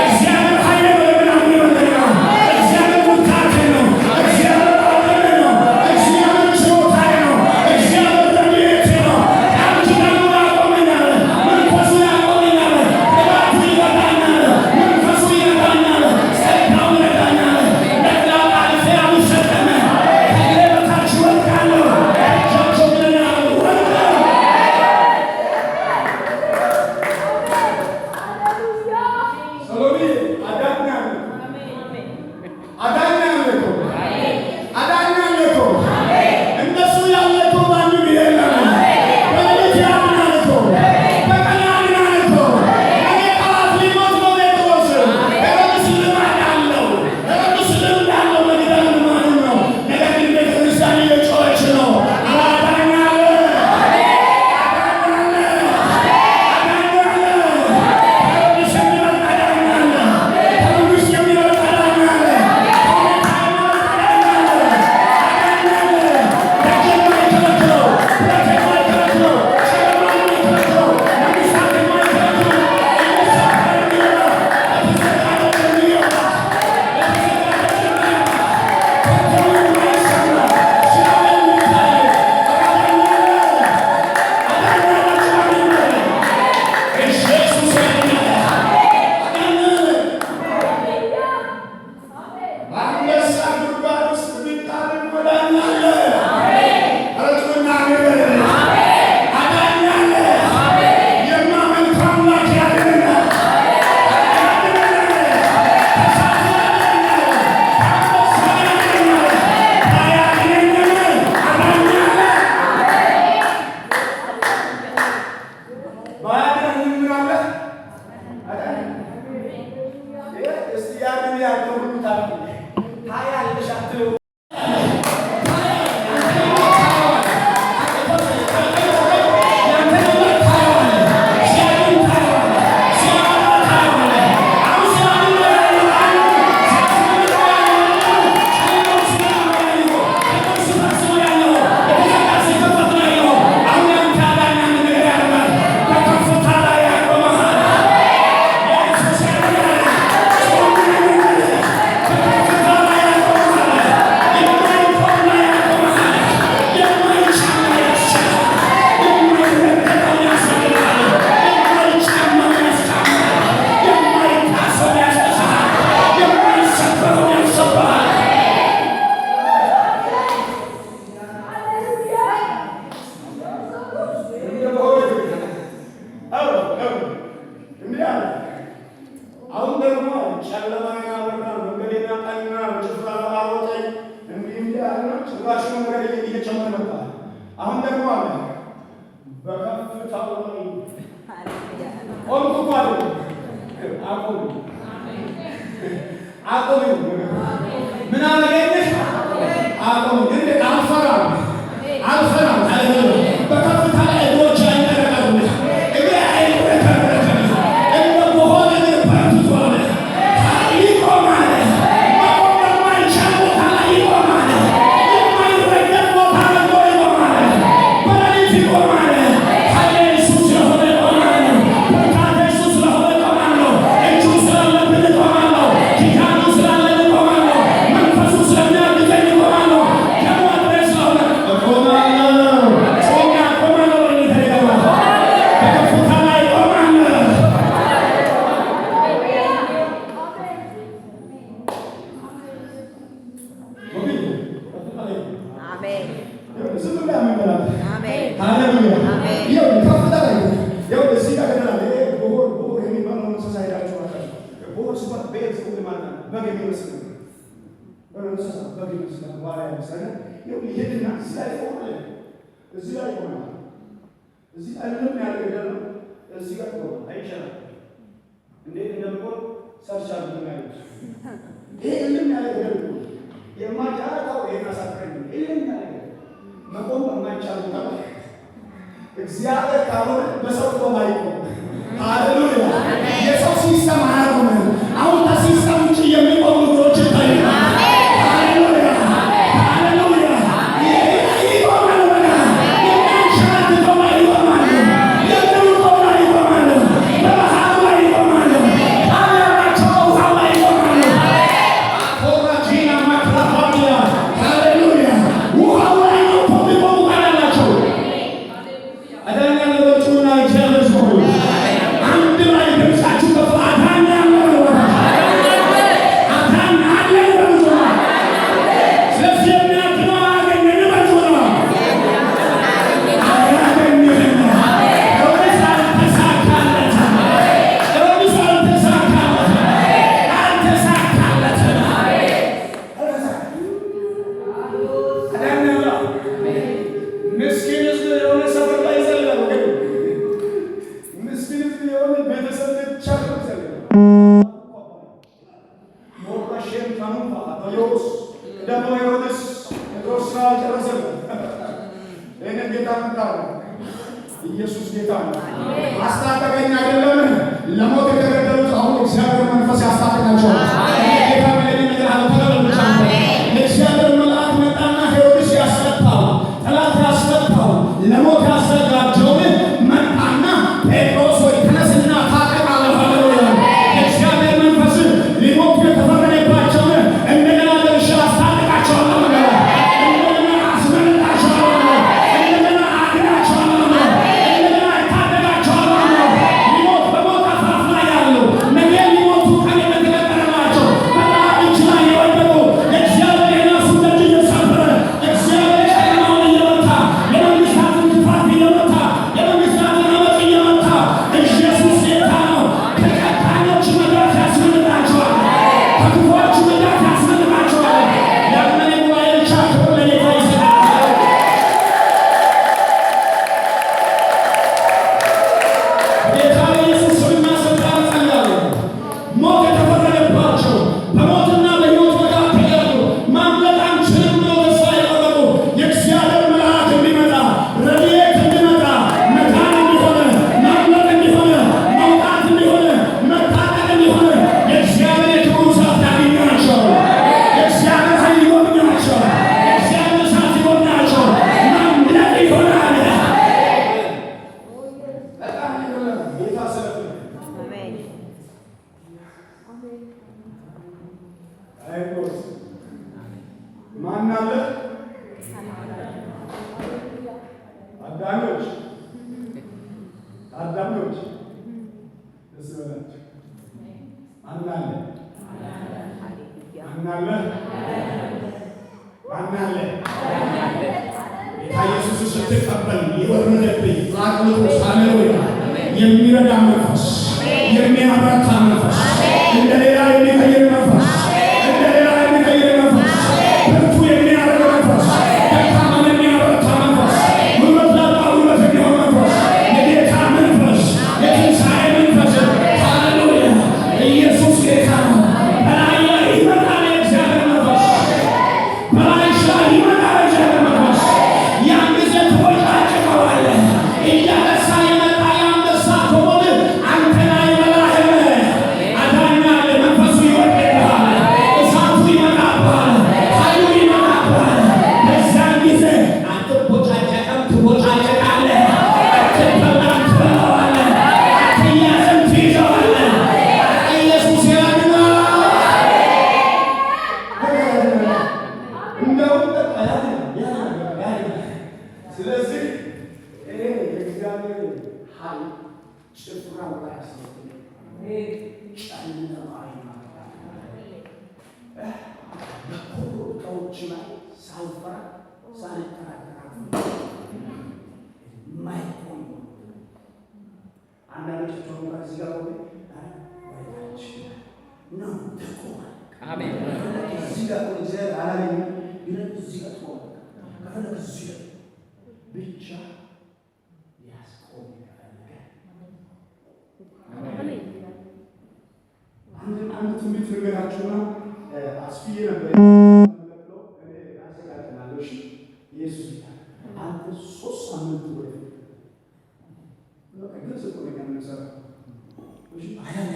እግዚአብሔር ኃይሌ ነው፣ የምናምን መጠጊያ ነው። እግዚአብሔር ብርታቴ ነው። እግዚአብሔር አቅሜ ነው። እግዚአብሔር ችሎታዬ ነው። እግዚአብሔር ረድኤቴ ነው። ቃል ኪዳኑ ራሽኑ ነገር እየጨመረ መጣ። አሁን ደግሞ አለ በከፍታው ላይ ቆምኩ እኮ አለ። አቆመኝ፣ አቆመኝ። ምን አደረገኝ? አቆመኝ። እንዴ አልፈራም፣ አልፈራም። በከፍታ ላይ እግሮቼ አይንቀጠቀጡም፣ እግሬ አይንቀጠቀጥም። እንደ በሆነ እግር በርትቷል። ይቆማል። መቆም በማይቻል ቦታ ላይ ይቆማል። የማይረገጥ ቦታ ረግጦ ይቆማል። በሌሊት ይቆማል። ኃይሌ እሱ ስለሆነ እቆማለሁ። ብርታቴ እሱ ስለሆነ እቆማለሁ። እጁ ስላለብን እቆማለሁ። ኪዳኑ ስላለኝ እቆማለሁ። መንፈሱ ስለሚያግዘኝ እቆማለሁ። ደሙ አጥሬ ስለሆነ እቆማለሁ። ጮኛ እቆማለሁ። በሌሊት ተደገማ በከፍታ ላይ እቆማለሁ። አሜን። ዝም ብለህ አሜን። አሜን። ሃሌሉያ። አሜን። ይኸው ከፍታ ላይ፣ ይኸው እዚህ ጋር ገደል አለ። ይሄ boar፣ boar የሚባለው እንስሳ ሄዳችሁ አውቃችሁ? Boar ሲባል ቤት ዝም ማለት ነው። በግ የሚመስል ነው። እንስሳ በግ ይመስላል። ዋልያ ይመስላል። ይኸው ይሄድና እዚህ ላይ ይቆማል። እዚህ ላይ ይቆማል። እዚህ ላይ ምንም ያለ ገደል ነው። እዚህ ጋር ይቆማል። አይቻልም። እንዴት እንደሚቆም search አድርጉ ነው ያሉት። ይሄ እልም ያለ ገደል ነው። የማጫረታው ይሄን አሳጥረኝ፣ እልም ያለ ገደል፣ መቆም በማይቻል ቦታ ላይ እግዚአብሔር ካልሆነ በሰው ጥበብ አይቆም። ሃሌሉያ! የሰው system አያቆምም። አሁን ከ system ውጭ የሚቆሙ እግሮች ይታያል። ሃሌሉያ! ሃሌሉያ! ይቆማሉ። በቃ የሚያንሸራትተው ላይ ይቆማሉ። የሚውጠው ላይ ይቆማሉ። በባህሩ ላይ ይቆማሉ። ቃል ያላቸው በውሃው ላይ ይቆማሉ። ኮራጂና ማክራፋሚያ፣ ሃሌሉያ! ውሃው ላይ ነው እኮ የሚቆሙ ቃል ያላቸው። አዳኝ ያለበችውና እግዚአብሔር ሰው ሆይ አንድ ላይ ድምፃችሁ ከፍ፣ አዳኝ ያለ፣ አዳኝ አለ በሉ። ስለዚህ የሚያድነው አያገኘንም በሉ። አያገኝህም። ሄሮድስ አልተሳካለትም። ሄሮድስ አልተሳካለትም። አልተሳካለትም። አዳኝ ያለ። ምስኪን ሕዝብ የሆነ ሰፈር ላይ ይጸልያል። ወገን፣ ምስኪን ሕዝብ የሆነ ቤተሰብ ብቻ ነው ይጸልያል። ሞራሼም ታኑፋ አቶዮስ ደግሞ ሄሮድስ ጴጥሮስ ስራ አልጨረሰም። ይህንን ጌታ መጣ። ኢየሱስ ጌታ ነው። አስታጠቀኝ አይደለም፣ ለሞት የተገደሉት አሁን እግዚአብሔር መንፈስ ያስታጥቃቸዋል። ጌታ ሚለኝ ነገር አለ። ተቀበል ብቻ ነው። የእግዚአብሔር መልአክ መጣና ሄሮድስ ያስፈታው፣ ጠላት ያስፈታው፣ ለሞት ያዘጋጀውን መጣና ጴጥሮስ ሆይ ተነስና ታጠቅ አለ። ሃሌሉያ! የእግዚአብሔር መንፈስ ሊሞቱ የተፈረደባቸውን እንደገና መልሼ አስታጥቃቸዋለሁ ነው። እንደገና አስመልጣቸዋለሁ ነው። እንደገና አድናቸዋለሁ ነው። እንደገና እታደጋቸዋለሁ ነው። ሊሞት በሞት አፋፍ ላይ ያሉ፣ ነገ ሊሞቱ ቀን የተቀጠረላቸው፣ በጠላት እጅ ላይ የወደቁ፣ እግዚአብሔር የነፍሱን ደጅ እየሰበረ፣ እግዚአብሔር ጨለማውን እየመታ፣ የመንግስታትን ክፋት እየመታ፣ የመንግስታትን አመፅ እየመታ፣ ኢየሱስ ጌታ ነው። ከጨካኞች መዳፍ ያስመልጣቸዋል። ከክፉዎች መዳፍ ያስመልጣቸዋል። ያመነ ጉባኤ ብቻ ክብር ለጌታ ይሰጣል። ጌታ በኢየሱስ ስምና ስልጣን እጸልያለሁ። ሞት የተፈረደባቸው፣ በሞትና በሕይወት መካከል ያሉ፣ ማምለጥ አንችልም ብለው ተስፋ የቆረጡ፣ የእግዚአብሔር መልአክ እንዲመጣ፣ ረድኤት እንዲመጣ፣ መዳን እንዲሆነ፣ ማምለጥ እንዲሆነ፣ መውጣት እንዲሆነ፣ መታጠቅ እንዲሆነ፣ የእግዚአብሔር የክብሩ እሳት ያገኛቸው። የእግዚአብሔር ኃይል ይጎብኛቸው። የእግዚአብሔር እሳት ይጎብኛቸው። ማምለጥ ይሆናል። በጣም ይሆናል። ጌታ ስለ አሜን። አይጎስ ማን አለ? ታዳሚዎች፣ ታዳሚዎች ደስ ይበላችሁ። ማን አለ? ማን አለ? ማን አለ? ጌታ ኢየሱስ ስትቀበል የወረደብኝ ጰራቅሊጦስ፣ ሃሌሉያ፣ የሚረዳ መንፈስ፣ የሚያበረታ መንፈስ፣ እንደ ሌላ የሚቀይር መንፈስ፣ እንደ ሌላ የሚቀይር መንፈስ፣ ብርቱ የሚያደርግ መንፈስ። በቃ ያድናል፣ ያድናል፣ ያድናል። ስለዚህ ይሄ የእግዚአብሔር ኃይል ጭፍራው ላይ ያስመጥል ጨለማ ይማርካል። በኮረብታዎች ላይ ሳልፈራ ሳልጠራጠር የማይቆም አንዳንዶቻችሁ አሁን እዚህ ጋር ቆሜ ኧረ ወደታች ነው ትቆማለህ። አሜን። እዚህ ጋር ቆሜ እግዚአብሔር አላለኝም ቢለን እዚህ ጋር ትቆማለህ። ከፈለግህ እዚህ ጋር ብቻ ሊያስቆም ከፈለገ አንድ ትንቢት ልንገራችሁና አስፍዬ ነበር የምለቅለው፣ እኔ አስተካክላለሁ። እሺ ኢየሱስ ይላል አንተ 3 ሳምንት ወደፊት በቃ ግልጽ እኮ ነው የምንሰራው። እሺ አያለ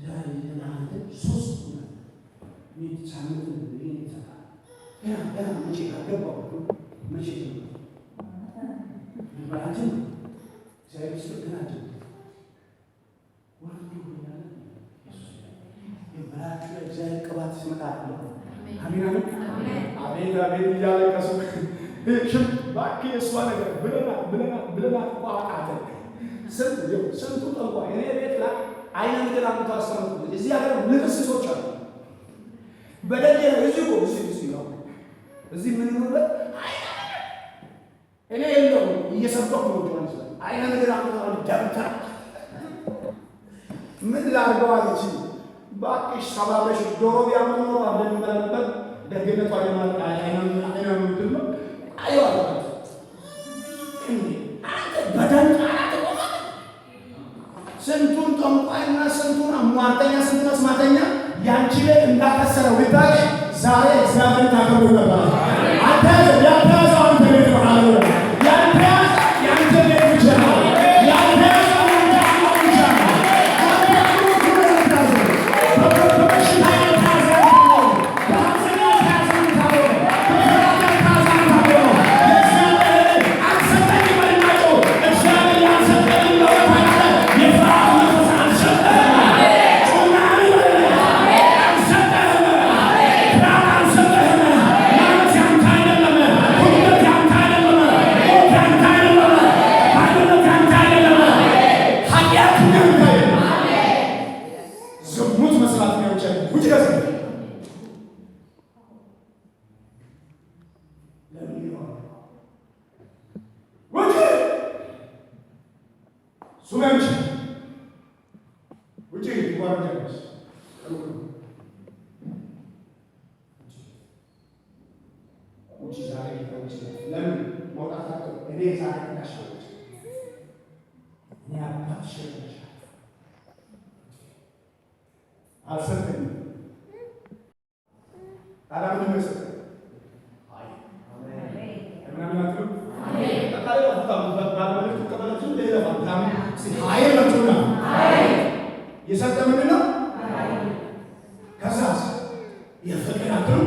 ዛሬ አንተ 3 ሳምንት ይሄን ይሰራል። ገና ገና መቼ ካልገባሁ መቼ ጀምሮ መባላችን እግዚአብሔር ስለ ገና ጀምሮ ወርዶ እያለ የመላእክት ላይ እግዚአብሔር ቅባት ሲመጣ አለ። አሜን አሜን አቤት አቤት እያለቀሱ ሽም እባክህ የእሷ ነገር ብለናት ብለናት ብለናት እኮ አቃተን። ስንቱ ይኸው ስንቱ ጠንቋይ እኔ ቤት ላይ አይነ ምድር አምጥቶ አስቀምጡ። እዚህ ሀገር ልፍስሶች አሉ። በደል እዚህ እኮ እዚህ እዚህ ነው እዚህ የምንኖርበት አይነ ምድር እኔ የለውም እየሰበኩ ነው ጆን አይነ ምድር አምጥቶ ደብተር ምን ላድርገው አለች። እባክሽ ሰባብረሽ ዶሮ ቢያምር ኖሮ አብረን እንበላ ነበር። ደግነቷ አይነ ምድር ነው አዩ አለባት። እንዴ አንተ በደንቃራ ትቆማለህ? ስንቱን ጠንቋይና ስንቱን አሟርተኛ ስንቱን አስማተኛ ያንቺ ቤት እንዳከሰረው ብታውቂ ዛሬ እግዚአብሔር ታከብሩ ነበር። አልተያዘም። ያልተያዘው አንተ ቤት ነው። ሃሌሉያ። ያልተያዘ ያንተ ቤት ብቻ ነው። ያልተያዘው ያንተ አእምሮ ብቻ ነው። ያንተ አእምሮ ሁሉ ያልተያዘ በበሽታ ያልተያዘ አንተ ነው። በሐዘን ያልተያዘ አንተ ነው። በፍርሃት ያልተያዘ አንተ ነው። የእግዚአብሔር አልሰጠኝም በልናቸው። እግዚአብሔር ያልሰጠኝም እንደሆነ ታውቃለህ። የፍርሃት መንፈስ አልሰጠህም። ጩና አሜን በል። አልሰጠህም። ፍርሃት አልሰጠህም። ማመስ ያንተ አይደለም። ጉልበት ያንተ አይደለም። ሞት ያንተ አይደለም። ባዶነት ያንተ አይደለም። ኃጢአት ያንተ አይደለም። ዝሙት መስራት ነው ያንተ። ውጭ ከዚህ ለምን ይሆናል? ውጭ ሱመምች ውጭ ትዋረጃለሽ። ሩቅ ነው። ውጭ ዛሬ ውጭ ለምን መውጣት አቅም እኔ ዛሬ እንዳሻለች እኔ አባትሽ እልሻለሁ። አልሰጠኝም። ታዲያ ምንድን ነው የሰጠኝ? አይ ምናምን አትሉ? ኃይል መጡና የሰጠ ምንድን ነው? ከዛስ የፍቅር አትሉ?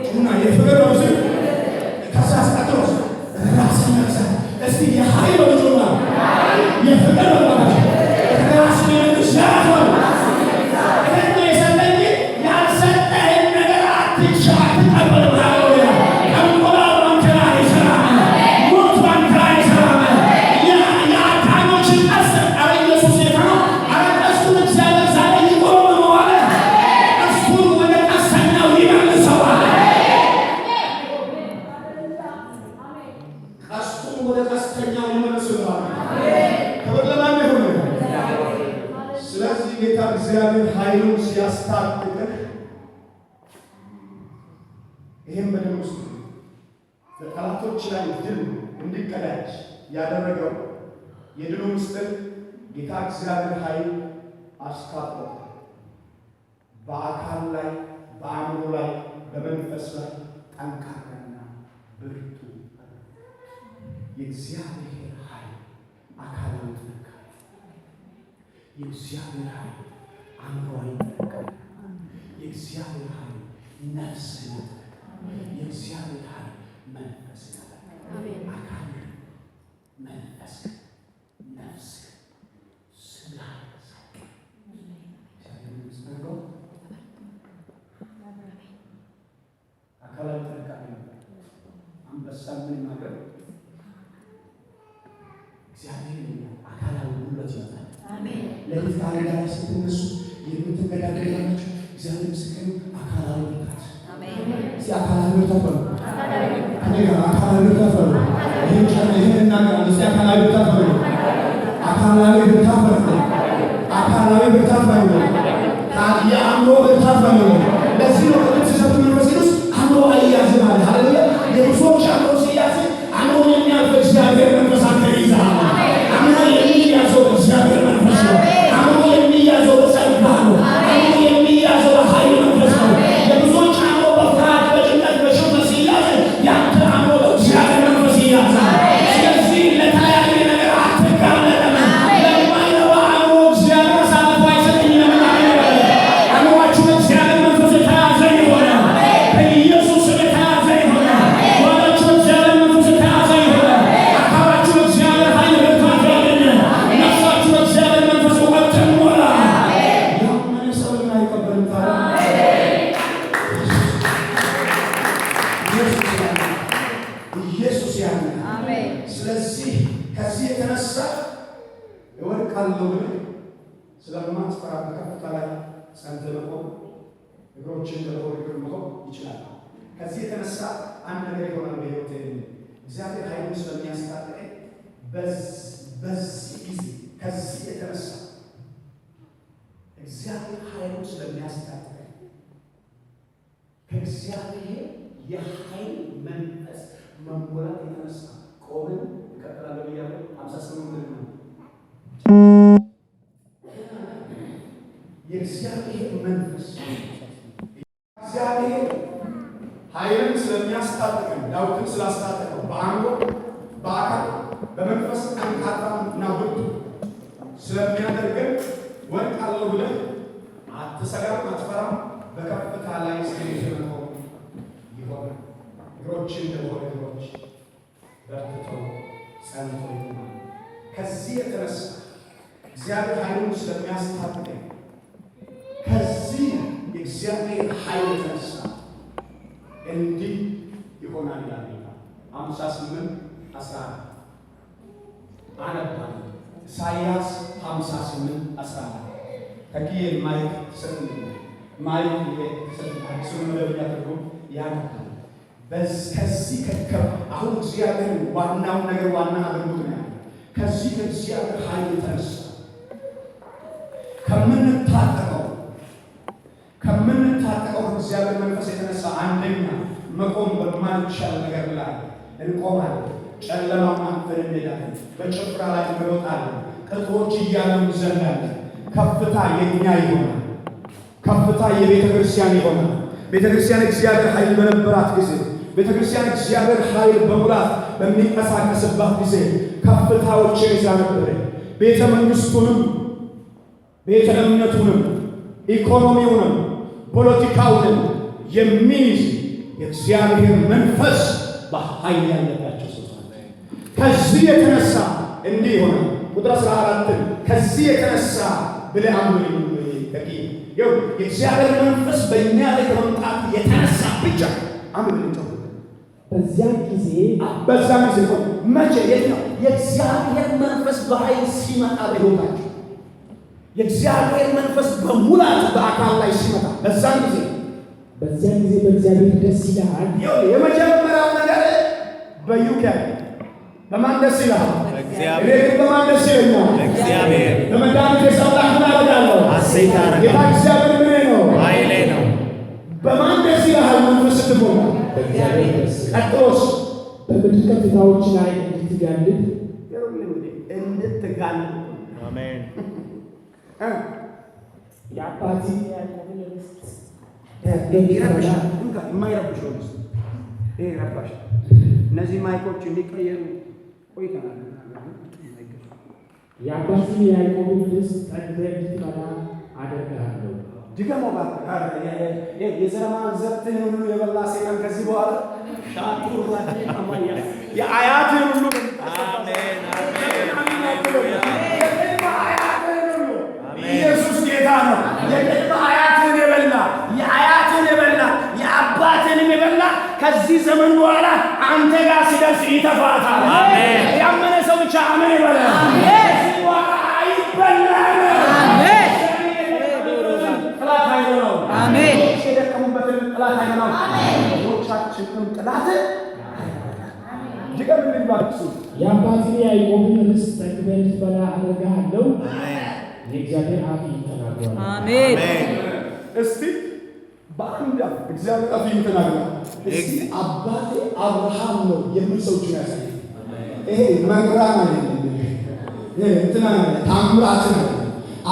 ጩና የፍቅር ነው ሲል ከዛስ ቀጥሎስ ራስን መግዛት። እስቲ የኃይል ነው ጩና የፍቅር ነው ማለት ራስን የመግዛት ነው። ይሄን ነው የሰጠኝ። ያልሰጠህን ነገር አትሻ አትቀበልም። ሃሌሉያ። ጠንቆላ ባንተ ላይ አይሰራም። ሞት ባንተ ላይ አይሰራም። የአዳኞችን ቀስት ኧረ ኢየሱስ ጌታ ነው። ኧረ ቀስቱን እግዚአብሔር ዛሬ ይቆርጥመዋል። ቀስቱን ወደ ቀስተኛው ይመልሰዋል። ቀስቱን ወደ ቀስተኛው ይመልሰዋል። ክብር ለማን ይሁን? ስለዚህ ጌታ እግዚአብሔር ኃይሉን ሲያስታጥቅህ ይህም በደም ውስጥ በጠላቶች ላይ ድል እንዲቀዳጅ ያደረገው የድሉ ምስጢር ጌታ እግዚአብሔር ኃይል አስታጥቆታል። በአካል ላይ፣ በአእምሮ ላይ፣ በመንፈስ ላይ ጠንካራና ብርቱ አደረገው። የእግዚአብሔር ኃይል አካላዊ ጥንካሬ፣ የእግዚአብሔር ኃይል አእምሮዊ ጥንካሬ፣ የእግዚአብሔር ኃይል ነፍስን ያጠነክራል። የእግዚአብሔር ኃይል መንፈስን ያጠነክራል። አካል፣ መንፈስ፣ ነፍስ፣ ስጋ ሳይቀር እግዚአብሔር ይመስገን። በልሳን መናገር እግዚአብሔር አካላዊ ጉልበት ይመጣል። ሌሊት ከአልጋ ላይ ስትነሱ የምትገዳገዳላችሁ እግዚአብሔር ምስክር ነው። አካላዊ ብርታት፣ እስኪ አካላዊ ብርታት በሉ። ከእኔ ጋር አካላዊ ብርታት በሉ። ይህን ጫና ይህን እናገራለሁ። እስኪ አካላዊ ብርታት በሉ። አካላዊ ብርታት በሉ። አካላዊ ብርታት በሉ። የአእምሮ ብርታት በሉ። ለዚህ ነው ቅድም ሲሰብክ መንፈስ ቅዱስ አእምሮ አይያዝም አለ። ሃሌሉያ! የብዙዎች አእምሮ ሲያዝ አእምሮን የሚያልፍ እግዚአብሔር መንፈስ አንተን ይይዝሃል። አእምሮ የሚያዘው በእግዚአብሔር መንፈስ ነው። አእምሮ የሚያዘው በጸጋ ነው። አእምሮ የሚያዘው በኃይል መንፈስ ነው። የብዙዎች አእምሮ በፍርሃት፣ በጭንቀት፣ በሽንፈት ሲያዝ ያንተ አእምሮ በእግዚአብሔር መንፈስ ይያዛል። ስለዚህ ለተለያየ ነገር አትጋለጥም። ለማይረባ አእምሮ እግዚአብሔር አሳልፎ አይሰጠኝም። አእምሯችሁ በእግዚአብሔር መንፈስ የተያዘ ይሆነ። በኢየሱስ ስም የተያዘ ይሆነ። ጓዳችሁ በእግዚአብሔር መንፈስ የተያዘ ይሆነ። አካላችሁ በእግዚአብሔር ኃይል ብርታት ያገኘ። ነፍሳችሁ በእግዚአብሔር መንፈስ እውቀት ትሞላ። ያመነ ሰው ለምን አይቀበልም ታዲያ? ኢየሱስ ያድናል። ኢየሱስ ያድናል። ስለዚህ ከዚህ የተነሳ እወድቃለሁ ብለህ ስለማትፈራ በከፍታ ላይ ጸንተህ መቆም፣ እግሮችን በጦር እግር መቆም ይችላል። ከዚህ የተነሳ አንድ ነገር ይሆናል በሕይወቴ። እግዚአብሔር ኃይሉን ስለሚያስታጥቀኝ በዚህ ጊዜ ከዚህ የተነሳ እግዚአብሔር ኃይሉን ስለሚያስታጥቀኝ ከእግዚአብሔር የኃይል መንፈስ መሞላት የተነሳ ቆምን እቀጥላለሁ ብያለሁ። 58 ነው። የእግዚአብሔር መንፈስ እግዚአብሔር ኃይልን ስለሚያስታጥቀን ዳዊትን ስላስታጠቀው በአእምሮ፣ በአካል፣ በመንፈስ ጠንካራ እና ብርቱ ስለሚያደርገን ወድቃለሁ ብለህ አትሰጋም፣ አትፈራም። በከፍታ ላይ ስለሚዘመቆም ይሆናል። እግሮችን እንደሆነ እግሮች በርትተው ጸንተው ይቆማሉ። ከዚህ የተነሳ እግዚአብሔር ኃይሉን ስለሚያስታጥቀኝ ከዚህ የእግዚአብሔር ኃይል የተነሳ እንዲህ ይሆናል ይላል ጌታ። 58:14 አነባለሁ። ኢሳይያስ 58:14። ተክዬ mic ትሰጥልኛል። Mic ትሰጥልኛል። አዲሱን መደበኛ ትርጉም ያነባል። ከዚህ አሁን እግዚአብሔር ዋናውን ነገር ዋና አድርጎት ነው ያለው። ከዚህ ከእግዚአብሔር ኃይል የተነሳ ከምንታጠቀው እግዚአብሔር መንፈስ የተነሳ አንደኛ መቆም በማይቻል ነገር ላይ እንቆማለን። ጨለማውን አልፈን እንሄዳለን። በጭፍራ ላይ እንሮጣለን። ቅጥሮች እያሉ እንዘላለን። ከፍታ የኛ ይሆናል። ከፍታ የቤተ ክርስቲያን ይሆናል። ቤተ ክርስቲያን እግዚአብሔር ኃይል በነበራት ጊዜ፣ ቤተ ክርስቲያን እግዚአብሔር ኃይል በሙላት በሚንቀሳቀስባት ጊዜ ከፍታዎችን ይዛ ነበረ። ቤተ መንግስቱንም፣ ቤተ እምነቱንም፣ ኢኮኖሚውንም፣ ፖለቲካውንም የሚይዝ የእግዚአብሔር መንፈስ በኃይል ያለባቸው ሰዎች። ከዚህ የተነሳ እንዲህ ይሆናል። ቁጥር 14ን ከዚህ የተነሳ ብለህ አንብብ። ተቂ ይኸው የእግዚአብሔር መንፈስ በእኛ ላይ ከመምጣቱ የተነሳ ብቻ አንብብ። በዚያን ጊዜ በዛን ጊዜ ቆይ፣ መቼ? የት ነው? የእግዚአብሔር መንፈስ በኃይል ሲመጣ በሕይወታችሁ፣ የእግዚአብሔር መንፈስ በሙላት በአካል ላይ ሲመጣ በዛን ጊዜ በዚያን ጊዜ በእግዚአብሔር ደስ ይልሃል። ይኸውልህ፣ የመጀመሪያው ነገር በዩኬ በማን ደስ ይልሃል? በእግዚአብሔር። እኔ ግን በማን ደስ ይለኛል? በእግዚአብሔር። በመድኃኒቴ አምላክ ምን አደርጋለሁ? ሐሴት አደርጋለሁ። ጌታ እግዚአብሔር ምኔ ነው? ኃይሌ ነው። በማን ደስ ይልሃል? መንፈስ ስትሞላ በእግዚአብሔር ደስ ይልሃል። ቀጥሎስ? በምድር ከፍታዎች ላይ እንድትጋልብ ይኸውልህ እንግዲህ እንድትጋልብ አሜን። የአባትህን የያዕቆብን ርስት ይረብሻል። እንካ የማይረብሸው ነው። ይሄ ይረባሻል። እነዚህ ማይኮች እንዲቀየሩ ቆይተናል። የአባትህን የያዕቆብን ርስት ጠግበህ እንድትበላ አደርግሃለሁ። ድገመው እባክህ። የዘር ማንዘርትህን ሁሉ የበላ ሰይጣን ከዚህ በኋላ ሻቱር የአያትህን ሁሉ አሜን። የቅድመ አያትህን ሁሉ። ኢየሱስ ጌታ ነው። የቅድመ አያትህን የበላ፣ የአያትህን የበላ፣ የአባትህንም የበላ ከዚህ ዘመን በኋላ አንተ ጋር ሲደርስ ይተፋታል። ያመነ ሰው ብቻ አሜን ይበል። ከዚህ በኋላ አይበላም። ጠላት አይበላውም። አሜን። የደከሙበትን ጠላት አይበላውም። ልጆቻችንን ጠላት ድገምልኝ እባክህ። የአባትህን የያዕቆብን ርስት ጠግበህ እንድትበላ አደርግሃለሁ። የእግዚአብሔር አፍ ይህን ተናግሯል። አሜን። እስቲ በአንድ አፍ እግዚአብሔር አፍ ይህን ተናግሯል። እስቲ አባቴ አብርሃም ነው የሚል ሰው እጁን ያሳይ። ይሄ መግራን አይደለም፣ ይሄ እንትና አይደለም፣ ታምራትን አይደለም።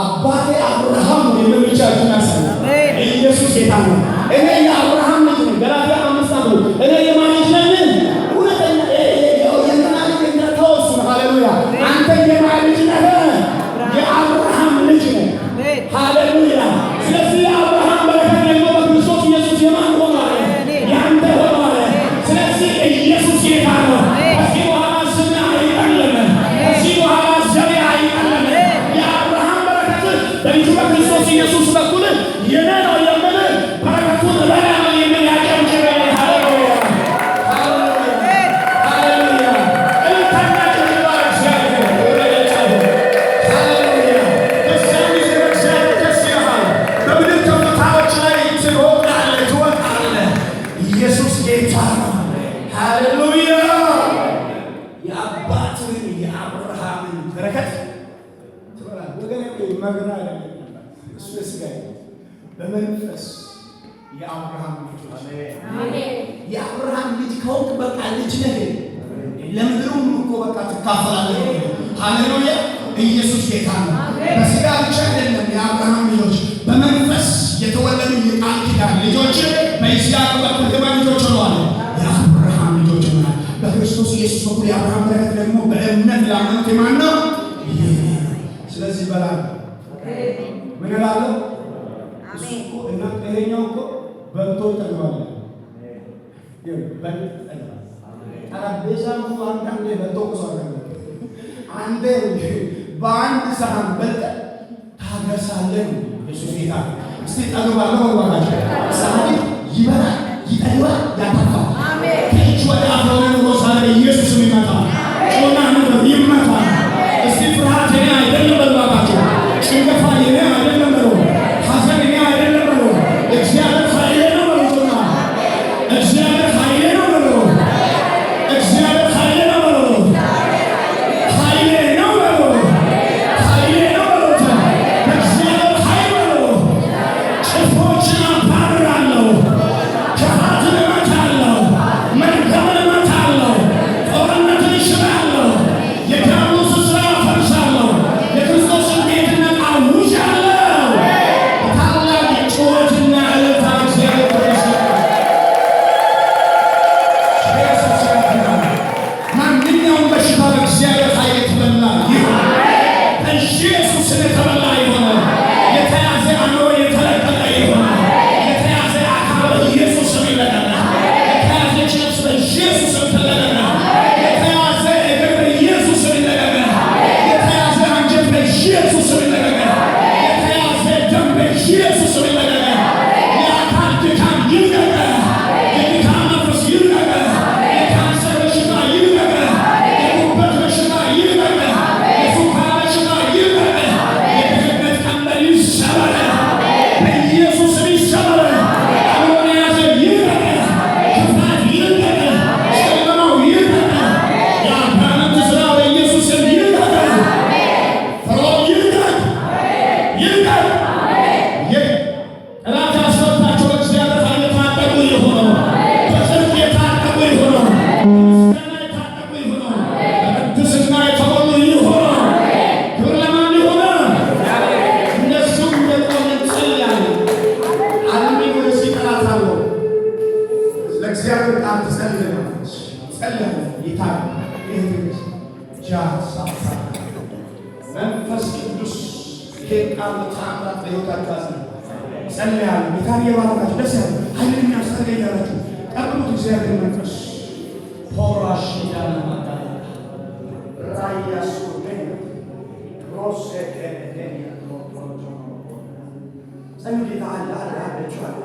አባቴ አብርሃም ነው የሚል ብቻ እጁን ያሳይ። አሜን። ኢየሱስ ጌታ ነው። እኔ የአብርሃም ልጅ ነኝ። ገላትያ 5:1 እኔ የማን ልጅ ነኝ? እውነተኛ የእንትና ልጅ እንትና ተው እሱን። ሃሌሉያ። አንተ የማን ልጅ ነህ? የአብርሃም ልጅ ነህ። አሜን። ሃሌሉያ። ስለዚህ የአብርሃም በረከት ደግሞ በክርስቶስ ኢየሱስ የማን ሆኗል? ያንተ ሆኗል። ስለዚህ ኢየሱስ ጌታ ነው። ከዚህ በኋላ ስምህ አይቀልም። ከዚህ በኋላ ዘርህ አይቀልም። የአብርሃም በረከት በልጁ በክርስቶስ ኢየሱስ በኩል የኔ ነው የሚል፣ በረከቱን እበላለሁ የሚል ያጨብጭብ። ሃሌሉያ፣ ሃሌሉያ። እልልታና ጭብጨባ ለእግዚአብሔር። ሃሌሉያ። በዚያን ጊዜ በእግዚአብሔር ደስ ይልሃል። በምድር ከፍታዎች ላይ ትሮጣለህ፣ ትወጣለህ። ኢየሱስ ጌታ ነው። ሃሌሉያ። የአባትህን የአብርሃምን በረከት ትበላለህ። ወገኔ፣ መግራ አይደለም፣ እሱ የሥጋ በመንፈስ የአብርሃም ልጆች። የአብርሃም ልጅ ከሆንክ በቃ ልጅ ነህ። ለምድሩም እኮ በቃ ትካፈላለህ። ሃሌሉያ፣ ኢየሱስ ጌታ ነው። በስጋ ብቻ አይደለም የአብርሃም ልጆች፣ በመንፈስ የተወለዱ የቃል ኪዳን ልጆች በይስሐቅ በኩል የማን ልጆች ሆነዋል? የአብርሃም ልጆች ሆነዋል። በክርስቶስ ኢየሱስ በኩል የአብርሃም በረከት ደግሞ በእምነት ላመኑት የማን ነው? የኔ ነው። ስለዚህ እበላለሁ። ምን እላለሁ? እሱ እኮ እና ይሄኛው እኮ በልቶ ይጠግባል። በልቶ ይጠግባል። ጠረጴዛ እኮ አንዳንዴ በልቶ እኮ ሰው አይጠግብም። አንዴ በአንድ ሰሃን በልተህ ታገሳለህ ነው። ኢየሱስ ጌታ ነው። እስቲ ጠግባለሁ በሉ። ጻድቅ ይበላል፣ ይጠግባል፣ ያተርፋል። ከእጅ ወደ አፍ የሆነ ኑሮ ዛሬ ኢየሱስም ይመጣል። ጮና ምድር ይመታል። እስቲ ፍርሃት የኔ አይደለም በሉ እባካችሁ። ጭንገፋ የኔ አይደለም በሉ። ሐዘን የኔ አይደለም በሉ። እግዚአብሔር ኃይሌ ነው በሉ። ጮና እግዚአብሔር ኃይሌ ነው በሉ። እግዚአብሔር ኃይሌ ነው በሉ። ኃይሌ ነው በሉ። ኃይሌ ነው በሉ። እግዚአብሔር ኃይል በሉ። ጭፍሮችን አባርራለሁ። ክፋትን እመታለሁ። መርገምን እመታለሁ። ጦርነትን እሽራለሁ። የዲያብሎስን ሥራ አፈርሳለሁ። የክርስቶስን ጌትነት አውጃለሁ። ታላቅ ጩኸትና እልልታ እግዚአብሔር ተመስገን። ኢየሱስ ያድናል። ማንኛውም በሽታ በእግዚአብሔር ኃይል የተበላ ይሁን። በኢየሱስ ስም የተበላ ይሁን። የተያዘ አእምሮ የተለቀቀ ይሁን። የተያዘ አካል በኢየሱስ ስም ይለቀቅ። የተያዘች ነፍስ በኢየሱስ ስም ትለቀቅ። የተያዘ እግር በኢየሱስ ስም ይለቀቅ። የተያዘ አንጀት በኢየሱስ ስም ይለቀቅ። የተያዘ ደም በኢየሱስ ስም ይለቀቅ። የአካል ድካም ይልቀቅ። የድካም መንፈስ ይልቀቅ። የካንሰር በሽታ ይልቀቅ። የጉበት በሽታ ይልቀቅ። የስኳር በሽታ ይልቀቅ። የድህነት ቀንበር ይሰበር። በኢየሱስ ስም ይሰበር። አእምሮን የያዘ ይልቀቅ። ክፋት ይልቀቅ። ጨለማው ይልቀቅ። የአጋንንት ሥራ በኢየሱስ ስም ይልቀቅ። ፈርዖን ይልቀቅ። ይልቀቅ። ጠላት ያስፈታቸው በእግዚአብሔር ኃይል የታጠቁ ይሁኑ። በጽድቅ የታጠቁ ይሁኑ። በምስጋና የታጠቁ ይሁኑ። በቅድስና የተሞሉ ይሁኑ። ክብር ለማን ይሁን? እነሱም እንደቆምን እንጸልያለን። ዓለምን ወደዚህ እጠራታለሁ። ለእግዚአብሔር ቃል ትጸልያለች። ጸልያለሁ። ጌታ ጃሳታ መንፈስ ቅዱስ ይሄን ቃል በተአምራት በሕይወታችሁ አጽና። ጸልያለሁ። ጌታን እየባረካችሁ ደስ ያለ ኃይልን የሚያስፈልገ እያላችሁ ጠብቁት። እግዚአብሔር መንፈስ ፖራሽዳና ማዳላ ራያ ሱርሜ ሮሴቴኔ ጸልዩ። ጌታ አለ አለ አለ እጁ አለ።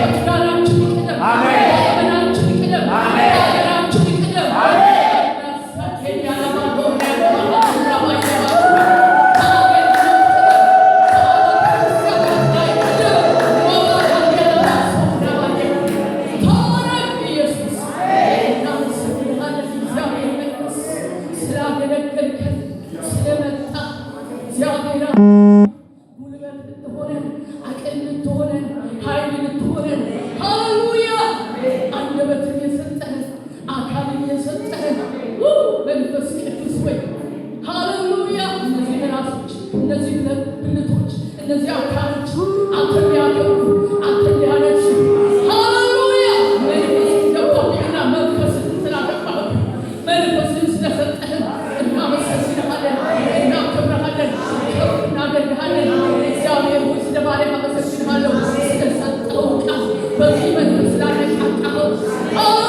በትዳራችን ይቅደም። በዘመናችን ይቅደም። በሀገራችን ይቅደም። ስላገለገልከን ስለመጣ እግዚአብሔር ጉልበት ልትሆነን፣ አቅም ልትሆነን፣ ኃይል ልትሆነን፣ ሃሌሉያ፣ አንደበትን የሰጠህን፣ አካልን የሰጠህን መንፈስ ቅዱስ ወይ ሃሌሉያ፣ እነዚህ ራሶች፣ እነዚህ ብልቶች፣ እነዚህ አካሎች አንተን ሊያከብሩ፣ አንተን ሊያነግሱ፣ ሃሌሉያ፣ መንፈስ ገባብኝና መንፈስን ስላገባህብን፣ መንፈስን ስለሰጠህን እናመሰግንሃለን፣ እናከብረሃለን፣ ከፍ እናደርግሃለን። እግዚአብሔር ሆይ ስለ ባሪያህ አመሰግንሃለሁ፣ ስለሰጠኸው ቃል፣ በዚህ መንፈስ ስላነቃቃኸው። ሃሌሉያ።